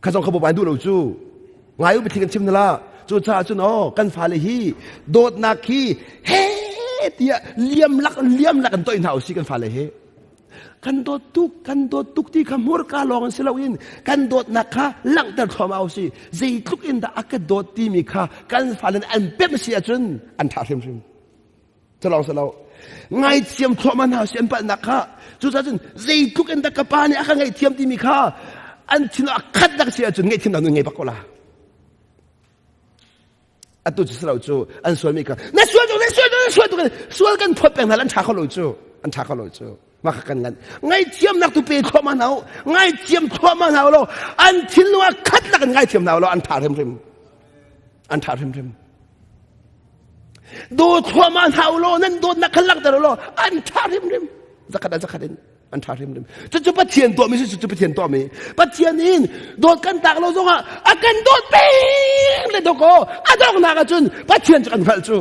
Kha zong kha bawipa duh lo cu. Ngai u biathli kan chim na la. Cu caah cun aw kan fale hi dawtnak hi he tiah liam lak liam lak an toih hna usih kan fale hi. Kan dawt tuk kan dawt tuk ti kha hmurka lawng in si loin kan dawtnak kha langhter thluahmah usih. Zeitluk in dah a ka dawt timi kha kan fale nih an pemh si ahcun an ṭha hrimhrim. Culawng si lo. Ngaithiam thluahmah hna si an palhnak kha. Cucaah cun zeitluk in dah ka pa nih a ka ngaihthiam timi kha an thin a khat dak si ahcun ngaihthiamnak nun ngei bak ko la. Atu cu si lo cu an sualmi kha na sual tuk na sual tuk na sual tuk sual kan phawt peng hna an ṭha kho lo cu an ṭha kho lo cu mah kha kan ngan ngaihthiamnak tu pe thluahmah hna u ngaithiam thluahmah hna u law an thinlung a khat lak in ngaithiam hna u law an ṭha hrimhrim an ṭha hrimhrim Daw thluahmah hna u law nan dawtnak kha langhter u law an ṭha hrimhrim. Zakhat ah zakhat in an ṭha hrimhrim. Cucu Pathian tuahmi si cucu Pathian tuahmi. Pathian in dawt kan tak lo zongah a kan dawt peng le dawkaw a donghnak ahcun Pathian cu kan hngalh cu.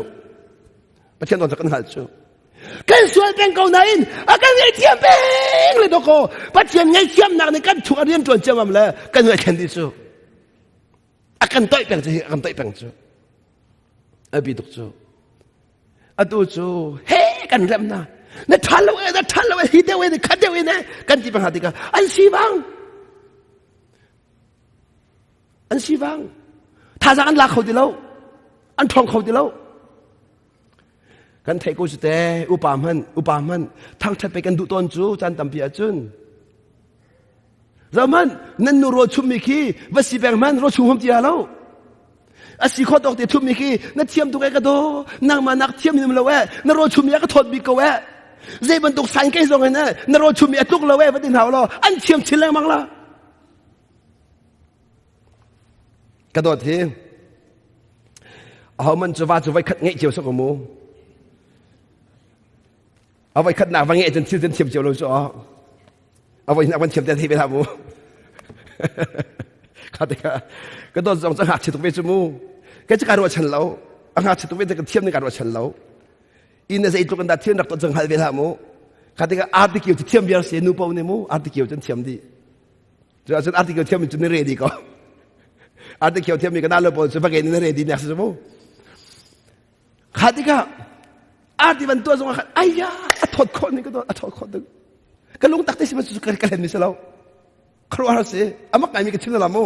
Pathian dawt cu kan hngalh cu. Kan sual peng ko nain a kan ngaihthiam peng le dawkaw Pathian ngaihthiamnak nih kan chung a rian ṭuan ciammam le kan ngaihthlen dih cu. A kan toih peng cu hi a kan toih peng cu. A bi tuk cu. Atu cu he kan rem na. Na ṭha lo e, na ṭha lo e, hi deuh e, kha deuh e, kan ti peng hna tikah an si bang. An si bang. Thazaang an la kho ti lo. An ṭhawng kho ti lo. Kan theih ko cu te, upa hmanh, upa hmanh, thangṭhat pe kan duh tawn cu caan tampi ahcun. Zohhmanh, nan nu rawl chummi khi va si peng hmanh rawl chum hom ti lo. A si khawh tawk te thummi khi na thiam tuk e ka daw, nangmah nak thiam in um lo e, na rawl chummi a ka thawt bik ko e. Zei bantuk sain kei zong in e, na rawl chummi a tluk lo e, va ti hna law, an thiam chin lengmang la. Ka dawt hi, aho man cu va cu voi khat ngeih cio sok mu. A voi khatnak va ngeih cun thil cun thiam cio lo cu a voi nak van thiam te thei ve hlah mu. Kha tikah ka dawt zong cu a ngakchia tuk ve cu mu. Ka cu ka ruahchan lo. A ngakchia tuk ve cu ka thiam ning ka ruahchan lo. Inn na zeitluk in dah thil rak tuah cang hal ve hlah mu. Kha tikah arti kiu cu thiam viar si nu po nih mu arti kiu cun thiam dih. Cu ahcun arti kiu thiam mi cu ni ready ko. Arti kiu thiam mi ka na lo pawl cu va in na ready nek si mu. Kha tikah arti van tuah zong ah khan aiya a thawt khawh ning ka a thawt khawh tuk. Ka lung tak te si ma cu ka ka len mi si lo. Khuaruahhar si. Amak ngai mi ka chim na la mu.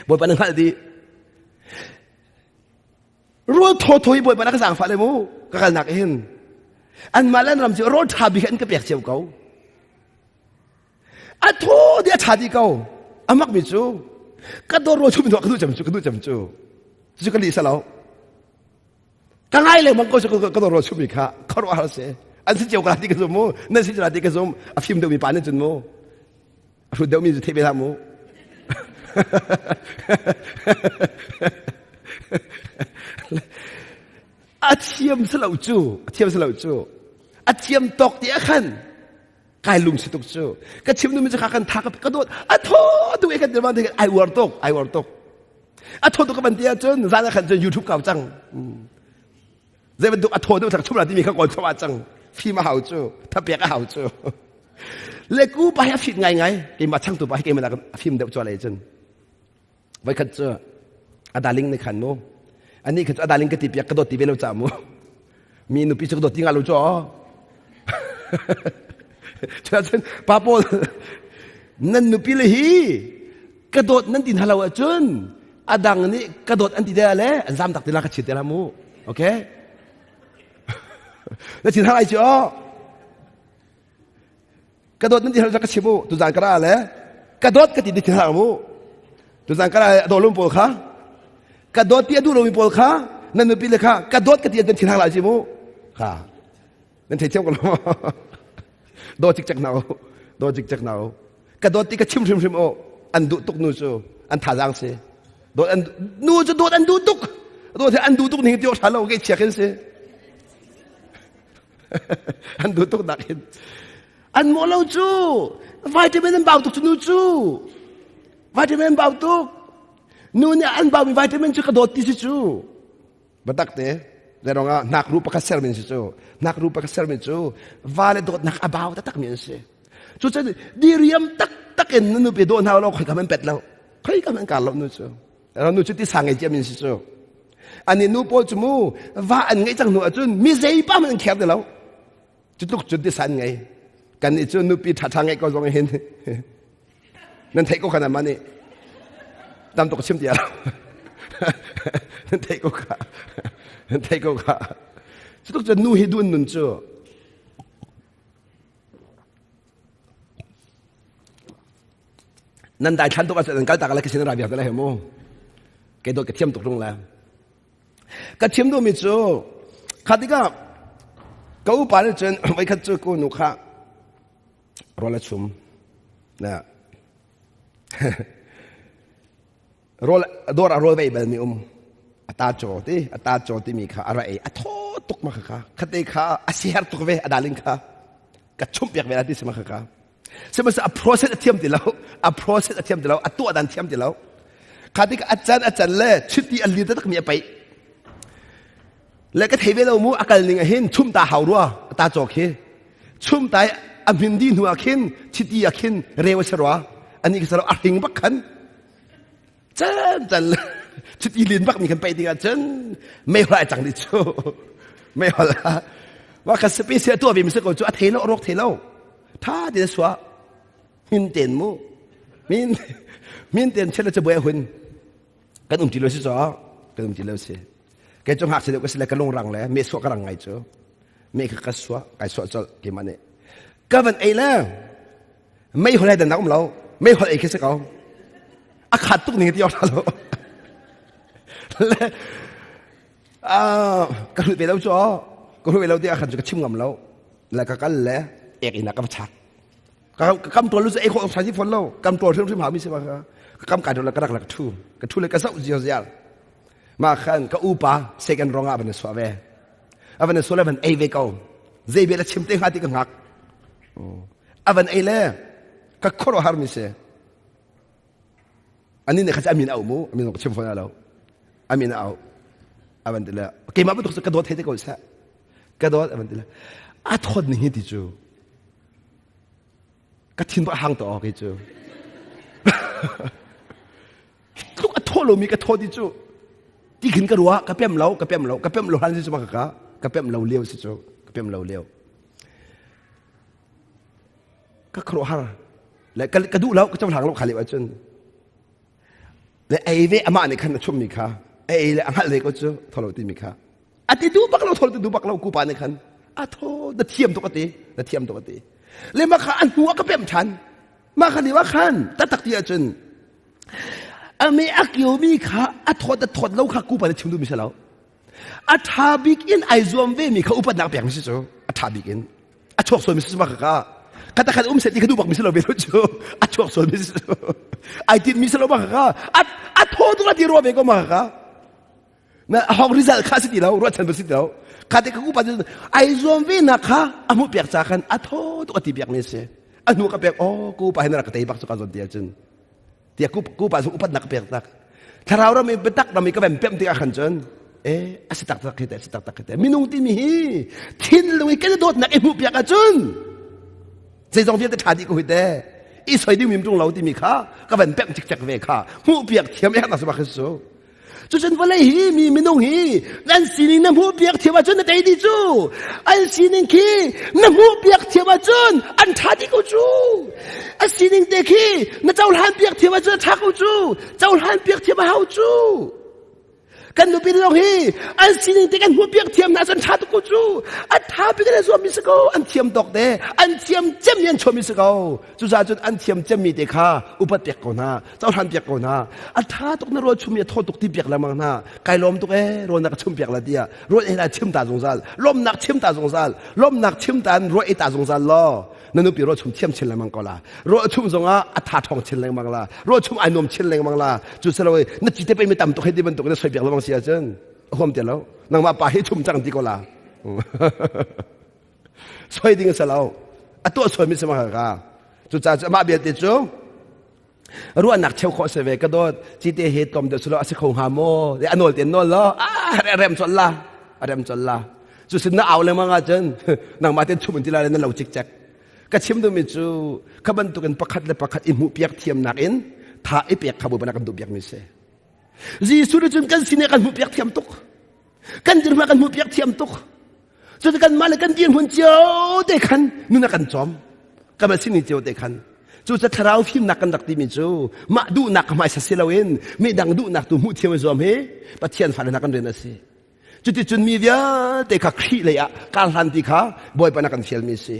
Bawipa na hngalh dih. Rawl thawthaw hi Bawipa na ka zaangfah le mu ka kalnak hin anmah le an ram cu rawl ṭha bik an ka pek cio ko a thaw dih a ṭha dih ko a mak mi cu ka dawr rawl chum ka duh cem cu ka duh cem cu cu ka lih salo ka ngai lengmang ko cu ka dawr rawl chum mi kha khuaruahhar si an si cio ka ti ka zum mu nan si ti ka zum a fim deuh mi pa nan cun mu A hrut deuhmi cu theih ve hlah mu. A thiam si lo cu, a thiam si lo cu. A thiam tawk ti ah khan kai lung si tuk cu. Ka chim numi cu kha kan tha ka dawt. A thaw tuk e kan ti ai uar tuk, ai uar tuk. A thaw tuk ka van ti ahcun zan ah khan cun YouTube kau cang. Zei bantuk a thaw deuh thak chum la timi kha kawl chom ah cang. Fim a hau cu, thapek a hau cu. Le ku pa hi a fit ngaingai. Keimah changtu pa hi keimah nak a fim deuh cu le cun. Voikhat cu a darling nih khan mu. Ani kha cu a darling ka ti piak ka dawt ti ve lo ca mu. Mi nupi cu ka dawt ti nga lo cu. Cun pa pawl nan nupi le hi ka dawt nan ti hna lo ahcun a dang nih ka dawt an ti te le an zam tak ti la ka chit te la mu. Okay? Na thin har ai cu Ka dawt nan ti har ka chim u. Tuzan ka ra le ka dawt ka ti ti thin har mu. Tuzan ka ra a daw lum pawl kha ka dawt ti a duh lomi pawl kha nan nupi le kha ka dawt ka ti an thin har lai ci mu. Kha nan thei thiam ko lo. Daw cikcek na u. Daw cikcek na u. Ka dawt ti ka chim hrimhrim u. An duh tuk nu cu an thazaang si. Dawt an nu cu dawt an duh tuk. Dawt an duh tuk ning ti awk tha lo ke chia khin si. An duh tuk nak hin an mawh lo cu vitamin an bau tuk cu nu cu vitamin an bau tuk nu nih an baumi vitamin cu ka dawt ti si cu batak te zeirong ah hnak ru pakhat sermi si cu hnak ru pakhat sermi cu va le dawtnak a bau taktak mi an si cu cun diriam taktak in nu nupi dawh hna lo khoi kam an pet lo khoi kam an kar lo nu cu nu cu ti sang ngei ciami si cu ani nu pawl cu mu va an ngeih cang hnu ahcun mi zei pa hmanh an kher ti lo cu tluk cun ti san ngei kan nih cu nupi ṭhaṭha ngeih ko zong hin nan theih ko kha nan mah nih tam tuk chim ti lo nan theih ko kha nan theih ko kha cu tluk cun nu hi dun nun cu Nan daithlan tuk ahcun an kal tak lai ka sin ra viar te lai mu. Kei dawt ka thiam tuk rung le. Ka thiam duhmi cu kha tikah ka upa nih cun voikhat cu ku nu kha rawl a chum. Na rawl dawr ah rawl vei bal mi um a ta caw ti a ta caw timi kha a ra ei a thaw tuk ma kha kha khate kha a siher tuk ve a darling kha ka chumh piak ve la ti si ma kha kha sihmanhsehlaw a process a thiam ti lo a process a thiam ti lo a tuah dan thiam ti lo kha tik a can a can le chiti a li taktak mi a paih le ka thei ve lo mu a kal ning ah hin chum ta hau rua a ta caw khi chum tai a hmin di hnu ah khin chiti ah khin reu a si rua ani ka salo a hring bak khan Can can chiti lin bak mi kan paih ding ahcun meihol ai cang dih cu. Meihol wa ka sepi se tuah ve mi se ko cu a thei lo a rawk thei lo. Tha ti na suah. Min ten mu. Min min ten chel cu buai hun. Kan um ti lo si cho. Kan um ti lo si. Kei cu ngakchia deuh ka si le ka lungrang le me suah ka rang ngai cu. Me kha ka suah kai suah colh keimah nih. Ka van ei le Meihol he dan um lo. Meihol ei khi si ko. A khat tuk ning ti awk lo. Le ka hlut ve lo cu ka hlut ve lo ti ah khan cu ka chim ngam lo. Le ka kal le ek in ka va chak. Ka kam tual lu cu ei khawh sa si fawn lo. Kam tual hrim hrim hau mi si ma ka kam kai le ka rak le ka thu. Ka thu le ka zoh ziar ziar. Ma khan ka upa second rong ah van suah ve. A van suah le van ei ve ko. Zei bia la chim te hnga ti ka hngak. Avan ei le ka khuaruahhar mi si. Ani nih kha amin au mu, amin ka chim fawn lo. Amin au. Avan ti le keimah bantuk cu ka dawt hei te ko seh. Ka dawt avan ti le a thawt ning hi ti cu ka thin a hang to kei cu. Tluk a thaw lomi ka thaw ti cu ti khin ka ruah ka pem lo ka pem lo ka pem lo han si cu ka ka pem lo lio si cu ka pem lo lio. Ka khuaruahhar le ka duh lo ka cohlang lo kha lio ahcun le ei ve amah nih khan a chummi kha a ei le a hngalh ve ko cu tholo timi kha a ti duh bak lo tholo ti duh bak lo kupa nih khan a tho na thiam tuk a ti na thiam tuk a ti le mah kha a hnu ah ka pem ṭhan mah kha lio ah khan taktak ti ahcun ame a kiomi kha a thawt a thawt lo kha kupa nih chim duhmi si lo a ṭha bik in ai zuam ve mi kha upatnak pek mi si cu a ṭha bik in a chuak sual mi si ma ka ka ta khat um set ti kha duh bak mi si lo ve lo cu a chuak sual mi si cu ai tin mi si lo ma ka a a thaw tuk a ti ruwa ve ko ma ka na hong result kha si ti lo ruahchan ba si ti lo kha te ka upa ai zuam ve na kha a hmuh piak ca khan a thaw tuk a ti piak mi si a hnu ka pek oh ku pa hin rak ka tei bak cu ka zon ti ahcun tiah ku pa zong upatnak ka pek tak thlarau ram i biatak ram i ka vem pem tikah khan cun eh a si taktak khi te a si taktak khi te minung timi hi thinlung i kan dawtnak i hmuh piak ahcun zeizong vialte ṭha dih ko hi te i soi ding mim ṭung lo timi kha ka van pemh cikcek ve kha hmuh piak thiam ek na si bak cu Cucun vawlei hi mi minung hi an sining na hmuh piak thiam ahcun na tei dih cu. An sining khi na hmuh piak thiam ahcun an ṭha dih ko cu. A sining te khi na cohlan piak thiam ahcun a ṭha ko cu. Cohlan piak thiam a hau cu. Kan nupi lawng hi an sining te kan hmuh piak thiam hna ahcun ṭha tuk ko cu. A ṭha bik in zuammi si ko. An thiam tawk te. An thiam cemmi an chuahmi si ko. Cucaah cun an thiam cemmi te kha upat piak ko hna. Cohlan piak ko hna. A ṭha tuk na rawl chum i a thaw tuk ti piak lengmang hna. Kai lawm tuk ee rawl na ka chum piak la tiah rawl ei la chim ta zungzal. Lawmnak chim ta zungzal. Lawmnak chim ta in rawl ei ta zungzal law na nupi rawl chum thiam chin lengmang ko la. Rawl chum zongah a tha ṭhawng chin lengmang la. Rawl chum ai nuam chin lengmang la. Cu silo na ci te pei mi tam tuk hei ti bantuk na soi piak lengmang si ahcun a huam ti lo. Nangmah pa hi chum cang ti ko la. Soi ding a si lo. A tuah sualmi si ma ka. Cucaah cu amah vialte cu ruahnak cheu khawh si ve ka dawt cite he tlawm deuh silo a si kho hnga maw a nawl te nawl law a rem chol la a rem chol la cu sin na au lengmang ahcun nangmah ten chum in ti la na lo cikcek ka chim duhmi cu kha bantukin pakhat le pakhat i hmuh piak thiamnak in tha i pek kha bawipa kan duh piak mi si Jesuh nih cun kan sin kan hmuh piak thiam tuk kan dirhmun kan hmuh piak thiam tuk cuti kan mah le kan dirhmun cio te khan nun a kan cawm kan sining cio te khan cu ca thlarau fimnak kan rak timi cu mah duhnak ka hmaisa si loin midang duhnak tu hmuh thiam i zuam hi Pathian fale hna kan rian a si cuticun mi vialte kha Khrih lei ah kar hlan ti kha Bawipa na kan fialmi si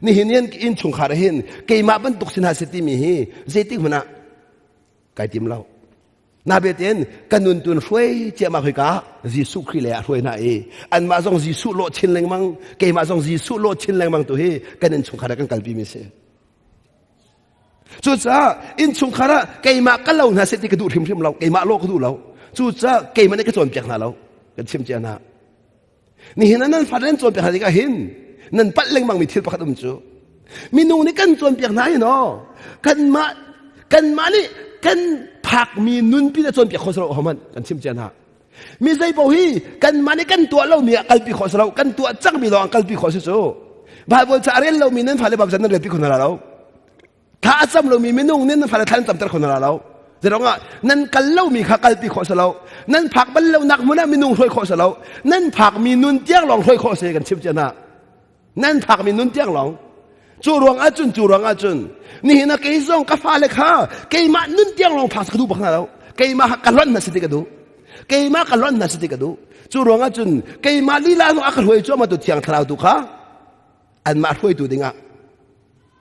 nihin in innchungkhar hin keimah bantuk sin ha si timi hi zeitik hmanh ah kai tim lo na betin kan nun tun hruai ciahmah hoi ka Jesuh Khrih le a hruai hna i anmah zong Jesuh lawh chin lengmang keimah zong Jesuh lawh chin lengmang tu hi kan innchungkhar ah kan kalpi mi si cucaah innchungkhar ah keimah ka lo hna seh ti ka duh hrimhrim lo keimah lawh ka duh lo cucaah keimah nih ka cawnpiak hna lo kan chim cia hna Nihin ah nan fale nan cawnpiak hna tikah hin nan palh lengmang mi thil pakhat um cu minung nih kan cawnpiak hna hi no kanmah kanmah nih kan phakmi nunpi na cawnpiak khawh silo homan kan chim cia hna mi zei paoh hi kanmah nih kan tuah lomi ah kalpi khawh silo kan tuah cangmi lawng kalpi khawh si cu Bible ca a rel lomi nan fale Bible ca nan relpi kho hna lo Thla a cam lomi minung nih nan fale thla an camter kho hna lo. Zeiruangah nan kal lomi kha kalpi khawh si lo. Nan phak bal lonak hmun ah minung hruai khawh si lo. Nan phakmi nun tiang lawng hruai khawh si kan chim cia hna. Nan phakmi nun tiang lawng. Cu ruang ahcun cu ruang ahcun nihin ah kei zong ka fale kha keimah nun tiang lawng phak ka duh bak hna lo. Keimah ka lonh hna si ti ka duh. Keimah ka lonh hna si ti ka duh. Cu ruang ahcun keimah lila zong a ka hruai cuahmah tu thiang thlarau tu kha anmah hruaitu dingah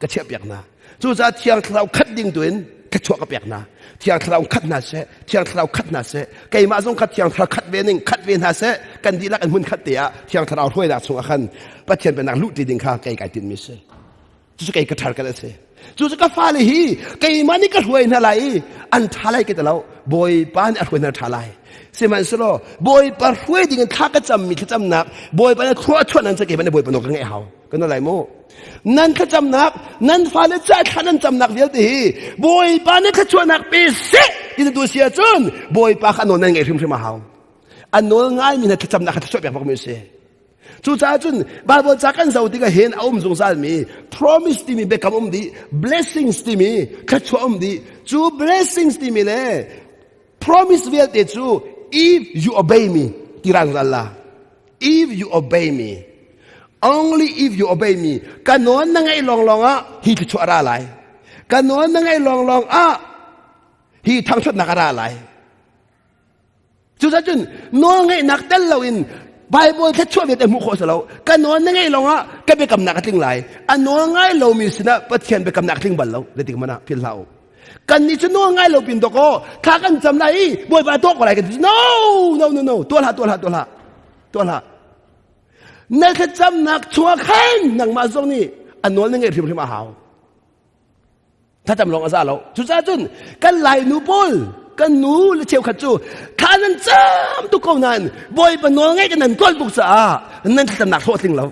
ka chiahpiak hna. Cucaah Thiang Thlarau khat ding tu in thluachuah ka pek hna. Thiang Thlarau khat hna seh, Thiang Thlarau khat hna seh, keimah zong kha Thiang Thlarau khat ve ning, khat ve hna seh, kan dihlak in hmun khat te ah Thiang Thlarau hruainak chungah khan Pathian pennak luh ti ding kha kei kai tinhmi si. Cucu kei ka ṭhar kan a si. Cucu ka fale hi keimah nih ka hruai hna lai i an ṭha lai ka ti lo. Bawipa nih a hruai hna ṭha lai. Sihmanhsehlaw Bawipa hruai ding in thla ka cammi thlacamnak Bawipa nih thlua chuah nan cake man Bawipa nawl ka ngeih hau. Kan lai mu. Nan thlacamnak, nan fale ca thla nan camnak vialte hi Bawipa nih thluachuahnak pe seh ti na tu si ahcun Bawipa kha nawl nan ngeih hrimhrim a hau. A nawl ngaimi hna thlacamnak kha thluachuah pek bakmi a si. Cucaah cun Bible ca kan zoh tikah hin a um zungzalmi promise timi biakam um dih, blessings timi thluachuah um dih. Cu blessings timi le promise vialte cu if you obey me ti rang la. If you obey me. Only if you obey me. Ka nawn na ngaih lawnglawng ah hi thluachuah a ra lai. Ka nawn na ngaih lawnglawng ah hi thangṭhatnak a ra lai. Cucun nawlngeihnak tel loin Bible thluachuah vialte hmuh khawh a si lo. Ka nawl na ngeih lawngah ka biakamnak a tling lai. A nawl ngai lomi sinah Pathian biakamnak a tling bal lo. Zeitik hmanh ah philh hlah u. Kannih cu nawl ngai lo pin dawk aw thla kan cam lai i Bawipa tuah ko lai kan ti. No, no, no, no. Tuah hlah, tuah hlah, tuah hlah. Tuah hlah. Na thlacamnak chungah khan nangmah zong nih a nawl na ngeih hrimhrim a hau. Thlacam lawng a za lo. Cucaah cun kan Lainu pawl kan nu le cheukhat cu thla nan cam tuk ko nain Bawipa nawl ngaih kan nan kawl tuk caah nan thlacamnak hlawh tling lo.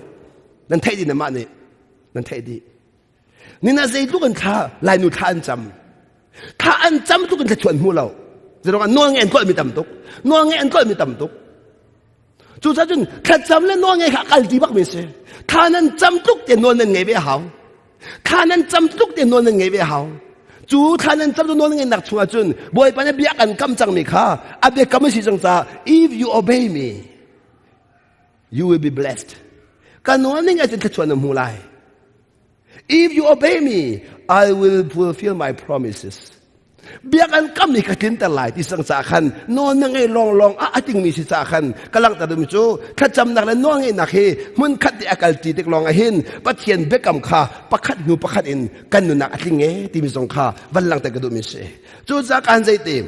Nan theih dih mah nih. Nan theih dih. Nina zeitluk in thla Lainu thla an cam. Thla an cam tuk in thluachuah an hmu lo. Zeiruang ah nawl ngaih an kawl mi tam tuk. Nawl ngaih an kawl mi tam tuk. Cucaah cun thlacam le nawl ngei kha kal ti bak mi si. Thla nan cam tluk te nawl nan ngei ve hau. Thla nan cam tluk te nawl nan ngei ve hau. Cu thla nan cam tu nawl ngei nak chungah cun Bawipa nih bia kan kam cang mi kha a biakam a si cang caah if you obey me you will be blessed. Ka nawl ning ahcun thluachuah na hmu lai. If you obey me, I will fulfill my promises. Biak an kam ni ka tlinter lai ti sang ca khan nawl na ngei long long a ating mi si ca khan ka langhter dumi cu thlacamnak le nawl ngeihnak hi hmun khat te a kal ti tik lawng ah hin Pathian biakam kha pakhat hnu pakhat in kan nunnak a tling e timi zong kha van langhter ka duh mi si. Cu ca kan zeiti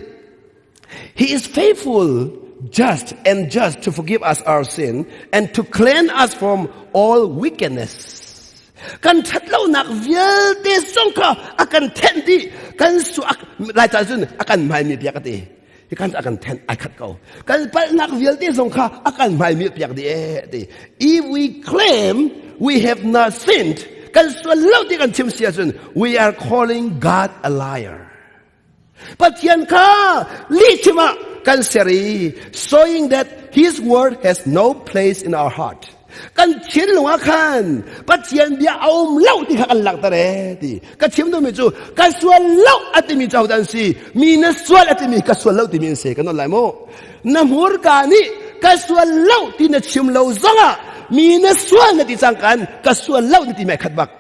He is faithful just and just to forgive us our sin and to cleanse us from all wickedness. Kan ṭhatlonak vialte zong kha a kan thenh dih. Kan su lai ca cun a kan hmaimi piak a ti. Hi kan a kan thenh ai khat ko. Kan palhnak vialte zong kha a kan hmaimi piak dih e ti. If we claim we have not sinned, kan sual lo ti kan chim si ahcun we are calling God a liar. Pathian kha lihchim ah kan ser i showing that his word has no place in our heart. Kan thinlung ah khan Pathian bia a um lo ti kha kan langhter e ti. Ka chim duhmi cu ka sual lo a timi cu ahodah an si? Mi na sual a timi ka sual lo timi an si. Kan nawl lai mu. Na hmurka nih ka sual lo ti na chim lo zongah mi na sual na ti cang kan ka sual lo na ti mai khat bak.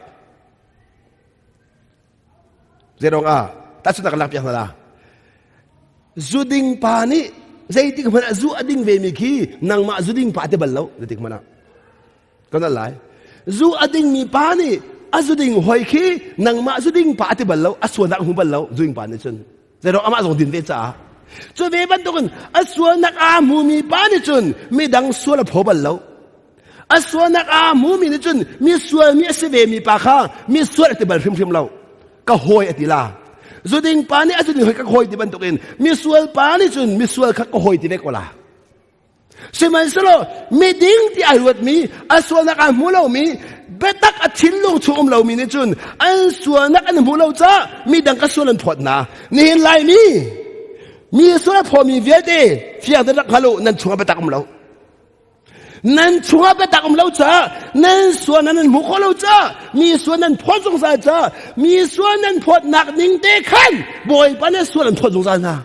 Zeiruang ah tahchunhnak kan lakpiak hna la. Zuding pa nih zeitik hmanh ah zu a ding ve mi khi nangmah zuding pa ti bal lo zeitik hmanh ah. Kan al lai. Zu a ding mi pa nih a zuding hoi khi nangmah zuding pa ti bal lo a sualnak hmu bal lo zuding pa nih cun zeiruang amah zong din ve caah cu ve bantukin a sualnak aa hmumi pa nih cun midang sual a phaw bal lo A sualnak aa hmumi nih cun mi sualmi a si vemi pa kha mi sual a ti bal hrimhrim lo. Ka hawi a ti la. Zuding pa nih a zuding hawi ka hawi ti bantukin mi sual pa nih cun mi sual kha ka hawi ti ve ko la. Sihmanhsehlaw miding ti ai ruatmi a sualnak aa hmu lomi biatak a thinlung chung um lomi nih cun an sualnak an hmu lo caah midang ka sual an phawt hna. Nihin Laimi mi sual a phawmi vialte fiang te rak hngal u nan chungah biatak um lo. Nan chungah biatak um lo caah nan sual nan hmuh khawh lo caah mi sual nan phawt zungzal caah mi sual nan phawtnak ning te khan Bawipa nih sual an phawt zungzal hna.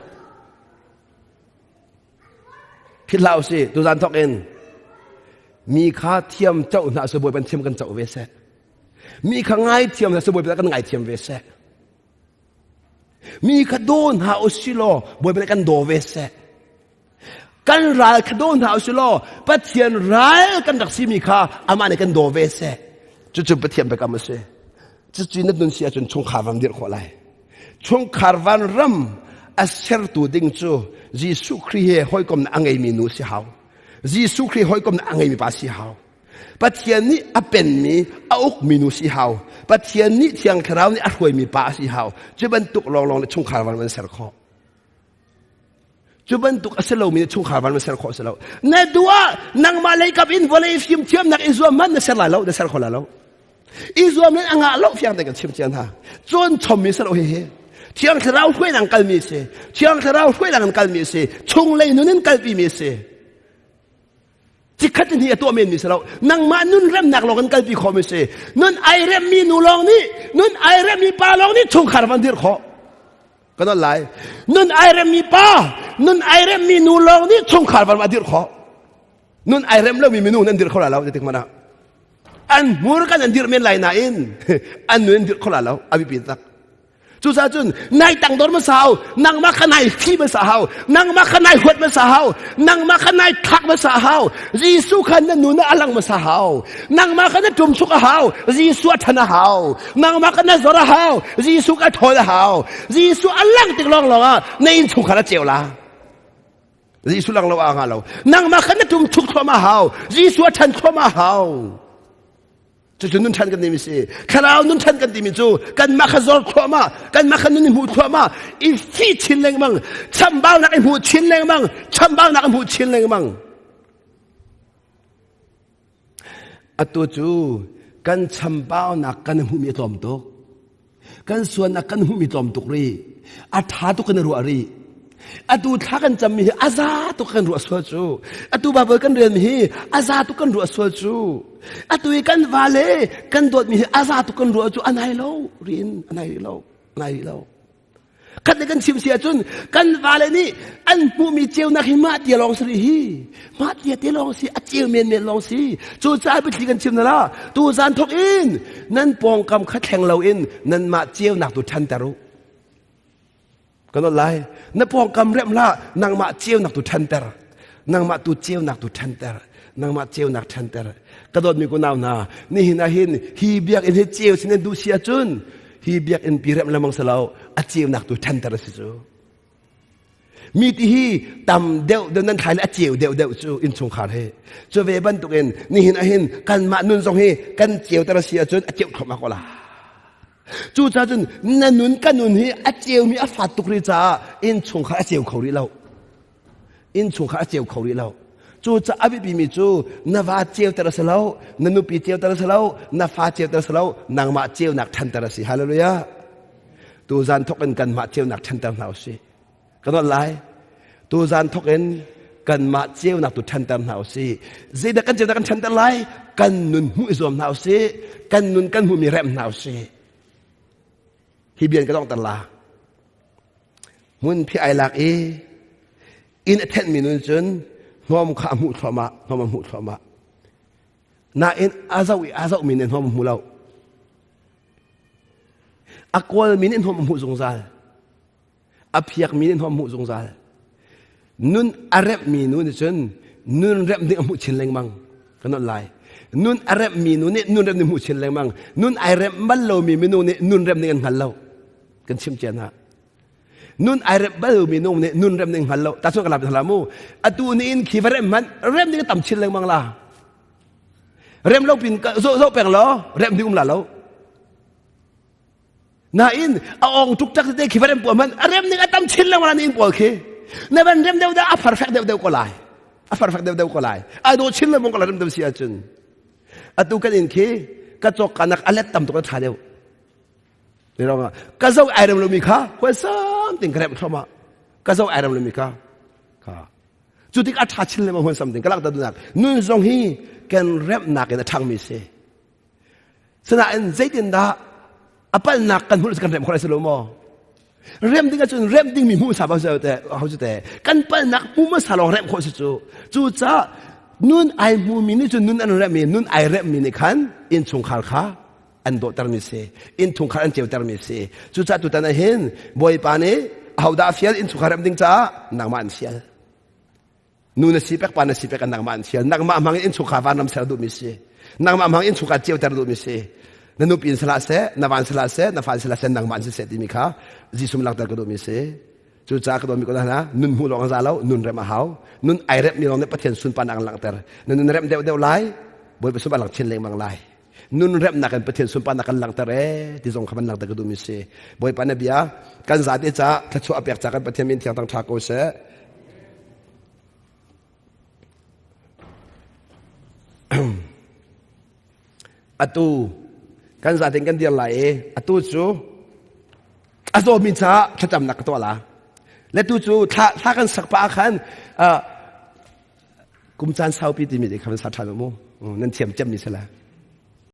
Philh hlah usih tuzan thawk in mi kha thiam coh hna seh Bawipa thiam kan coh ve seh. Mi kha ngaithiam hna seh Bawipa kan ngaithiam ve seh. Mi kha daw hna usih law Bawipa kan daw ve seh. Kan ral kha daw hna usih law Pathian ral kan rak simi kha amah nih kan daw ve seh. Cucu Pathian biakam a si. Cucu na nun si ahcun chungkhar ram dirh khawh lai. Chungkhar van ram a sertu ding cu Jesuh Khrih he hawikomnak a ngeimi nu si hau. Jesuh Khrih hawikomnak a ngeimi pa si hau. Pathian nih a penmi, a ukmi nu si hau. Pathian nih Thiang Thlarau nih a hruaimi pa a si hau. Cu bantuk lawnglawng le chungkhar van an ser khawh. Cu bantuk a si lomi nih chungkhar van na ser khawh si lo. Na duh ah nangmah leikap in vawlei fimthiamnak i zuam hmanh na ser lai lo, na ser kho lai lo. I zuam in a ngah lo fiang te kan chim cia hna. Cawn chommi si lo hihi. Thiang Thlarau hruainak kalmi si. Thiang Thlarau hruainak in kalmi si. Chunglei nun in kalpimi si. Cikhat in hi a tuah menmi si lo. Nangmah nun remnak lawng in kalpi khawhmi si. Nun ai remmi nu lawng nih, nun ai remmi pa lawng nih chungkhar van dirh khawh. Kan on lai. Nun ai remmi pa, nun ai remmi nu lawng nih chungkhar van a dirh khawh. Nun ai rem lomi minung nan dirh kho la lo ti tik mana. An hmur kan an dirh men lai nain an nun an dirh kho la lo. A biapi tak. Cucaah cun nai tangdor hmasa hau, nangmah kha nai thi hmasa hau, nangmah kha nai huat hmasa hau, nangmah kha nai thlak hmasa hau, Jesuh kha na nun ah a lang hmasa hau, nangmah kha na ṭumchuk a hau, Jesuh a ṭhan a hau, nangmah kha na zor a hau, Jesuh kha ṭhawl a hau, Jesuh a lang tik lawnglawng ah na innchungkhar a ceu la. Jesuh lang lo a nga lo. Nangmah kha na ṭumchuk thluahmah a hau, Jesuh a ṭhan thluahmah a hau. Cucu nun ṭhan kan timi si. Thlarau nun ṭhan kan timi cu kanmah kha zor thluahmah, kanmah kha nun i hmuh thluahmah, i fi chin lengmang, chambaunak i hmuh chin lengmang, chambaunak i hmuh chin lengmang. Atu cu kan chambaunak kan hmuhmi a tlawm tuk. Kan sualnak kan hmuhmi tlawm tuk rih. A ṭha tuk kan i ruah rih. Atu thla kan cammi hi a za tuk kan ruah sual cu. Atu Baibal kan relmi hi a za tuk kan ruah sual cu. Atu i kan vale kan dawtmi hi a za tuk kan ruah cu a nai lo riin a nai rih lo. A nai rih lo. Khat le kan chim si ahcun kan vale nih an hmuhmi ceunak hi mah tia lawng si rih hi. Mah tia te lawng si, a ceu menmen lawng si. Cucaah biathli kan chim na la. Tu zan thawk in nan pawngkam kha thleng loin nanmah ceunak tu ṭhanter u. Kan lai. Na pawngkam remh hlah, nangmah ceunak tu ṭhanter. Nangmah tu ceunak tu ṭhanter. Nangmah ceunak ṭhanter. Ka dawtmi kunau hna, nihin ah hin hi biakinn hi ceu sin in duh si ahcun hi biakinn pi remh lengmang si lo, a ceunak tu ṭhanter a si cu. Mi ti hi tam deuh deuh nan thlai le a ceu deuh deuh cu innchungkhar hi. Cu ve bantukin nihin ah hin kanmah nun zong hi kan ceuter a si ahcun a ceu thluahmah ko la. Cucaah cun na nun ka nun hi a ceumi a fat tuk rih caah innchungkhar a ceu kho rih lo. Innchungkhar a ceu kho rih lo. Cucaah a biapimi cu na va ceuter a si lo, na nupi ceuter a si lo, na fa ceuter a si lo, nangmah ceunak ṭhanter a si. Hallelujah. Tuzan thawk in kanmah ceunak ṭhanter hna usih. Ka nawl lai. Tuzan thawk in kanmah ceunak tu ṭhanter hna usih. Zeidah kan ceunak kan ṭhanter lai? Kan nun hmuh i zuam hna usih. Kan nun kan hmuhmi remh hna usih. Hi bian ka donghter la. Hmun phi ai lak i inn a thenhmi nun cun hnawm kha a hmuh thluahmah, hnawm a hmuh thluahmah. Nain a zoh i a zohmi nih hnawm a hmu lo. A kawlmi nih hnawm a hmuh zungzal. A phiakmi nih hnawm a hmuh zungzal. Nun a remhmi nu nih cun nun remh ding a hmuh chin lengmang. Kan nolh lai. Nun a remhmi nu nih nun remh ding hmuh chin lengmang. Nun ai remh bal lomi minung nih nun remh ding an hngal lo. Kan chim cia hna. Nun ai remh bal lomi minung nih nun remh ding hngal lo. Ta ka lap hla mu. Atu ni in khi va remh hmanh remh ding a tam chin lengmang la. Rem lo pin zo zo peng lo rem ding um la lo. Nain a ong tuk tak te khi va rem puam man a rem ning a tam chin lengmang ni in pawl khi. Na van rem deuh dah a perfect deuh deuh ko lai. A perfect deuh deuh ko lai. Ai do chin lengmang ko la rem deuh si ahcun. Atu kan in khi ka cawk kanak a let tam tuk a tha deuh. Ni rong ka zo ai rem lomi kha huan something ka rem thloma. Ka zo ai rem lomi kha. Kha. Cu tik a ṭha chin lengmang huan something ka langhter duhnak nun zong hi kan remnak in a ṭhangmi si. Sinain zeitindah a palnak kan hmuh kan remh khawh lai si lo maw? Rem ding ahcun remh dingmi hmuh hmasa hau te hau te kan palnak hmu hmasa lawng remh khawh si cu. Cucaah nun ai hmumi nih cun nun an remh i nun ai remhmi nih khan innchungkhar kha an dawhtermi si innchungkhar an ceutermi si. Cucaah tutan ah hin Bawipa nih ahodah a fial innchungkhar remh ding caah nangmah an fial. Nu na si pek pa na si pek nangmah an fial nangmah hmang in innchungkhar vanram ser duhmi si nangmah hmang innchungkhar ceuter duhmi si na nupi in salah seh na van salah seh na fan salah seh nangmah an si seh timi kha Jesuh langhter ka duhmi si cucaah ka dawmi ko hna nun hmu lawng za lo nun rem a hau nun ai rem mi lawng nih Pathian sunparnak an langhter na nun rem deuh deuh lai Bawipa sunparnak lang chin lengmang lai nun remnak in Pathian sunparnak kan langhter ee ti zong kha van langhter ka duhmi si Bawipa na bia kan zate ca thluachuah a pek ca kan Pathian min thiang tang tha ko seh. Atu kan zaten kan dir lai i atu cu a zawmi caah thlacamnak ka tuah la. Le tu cu thla thla kan sak pa khan kum caan saupi timi te kha van sa ṭhan mu. Nan thiam cemmi si la.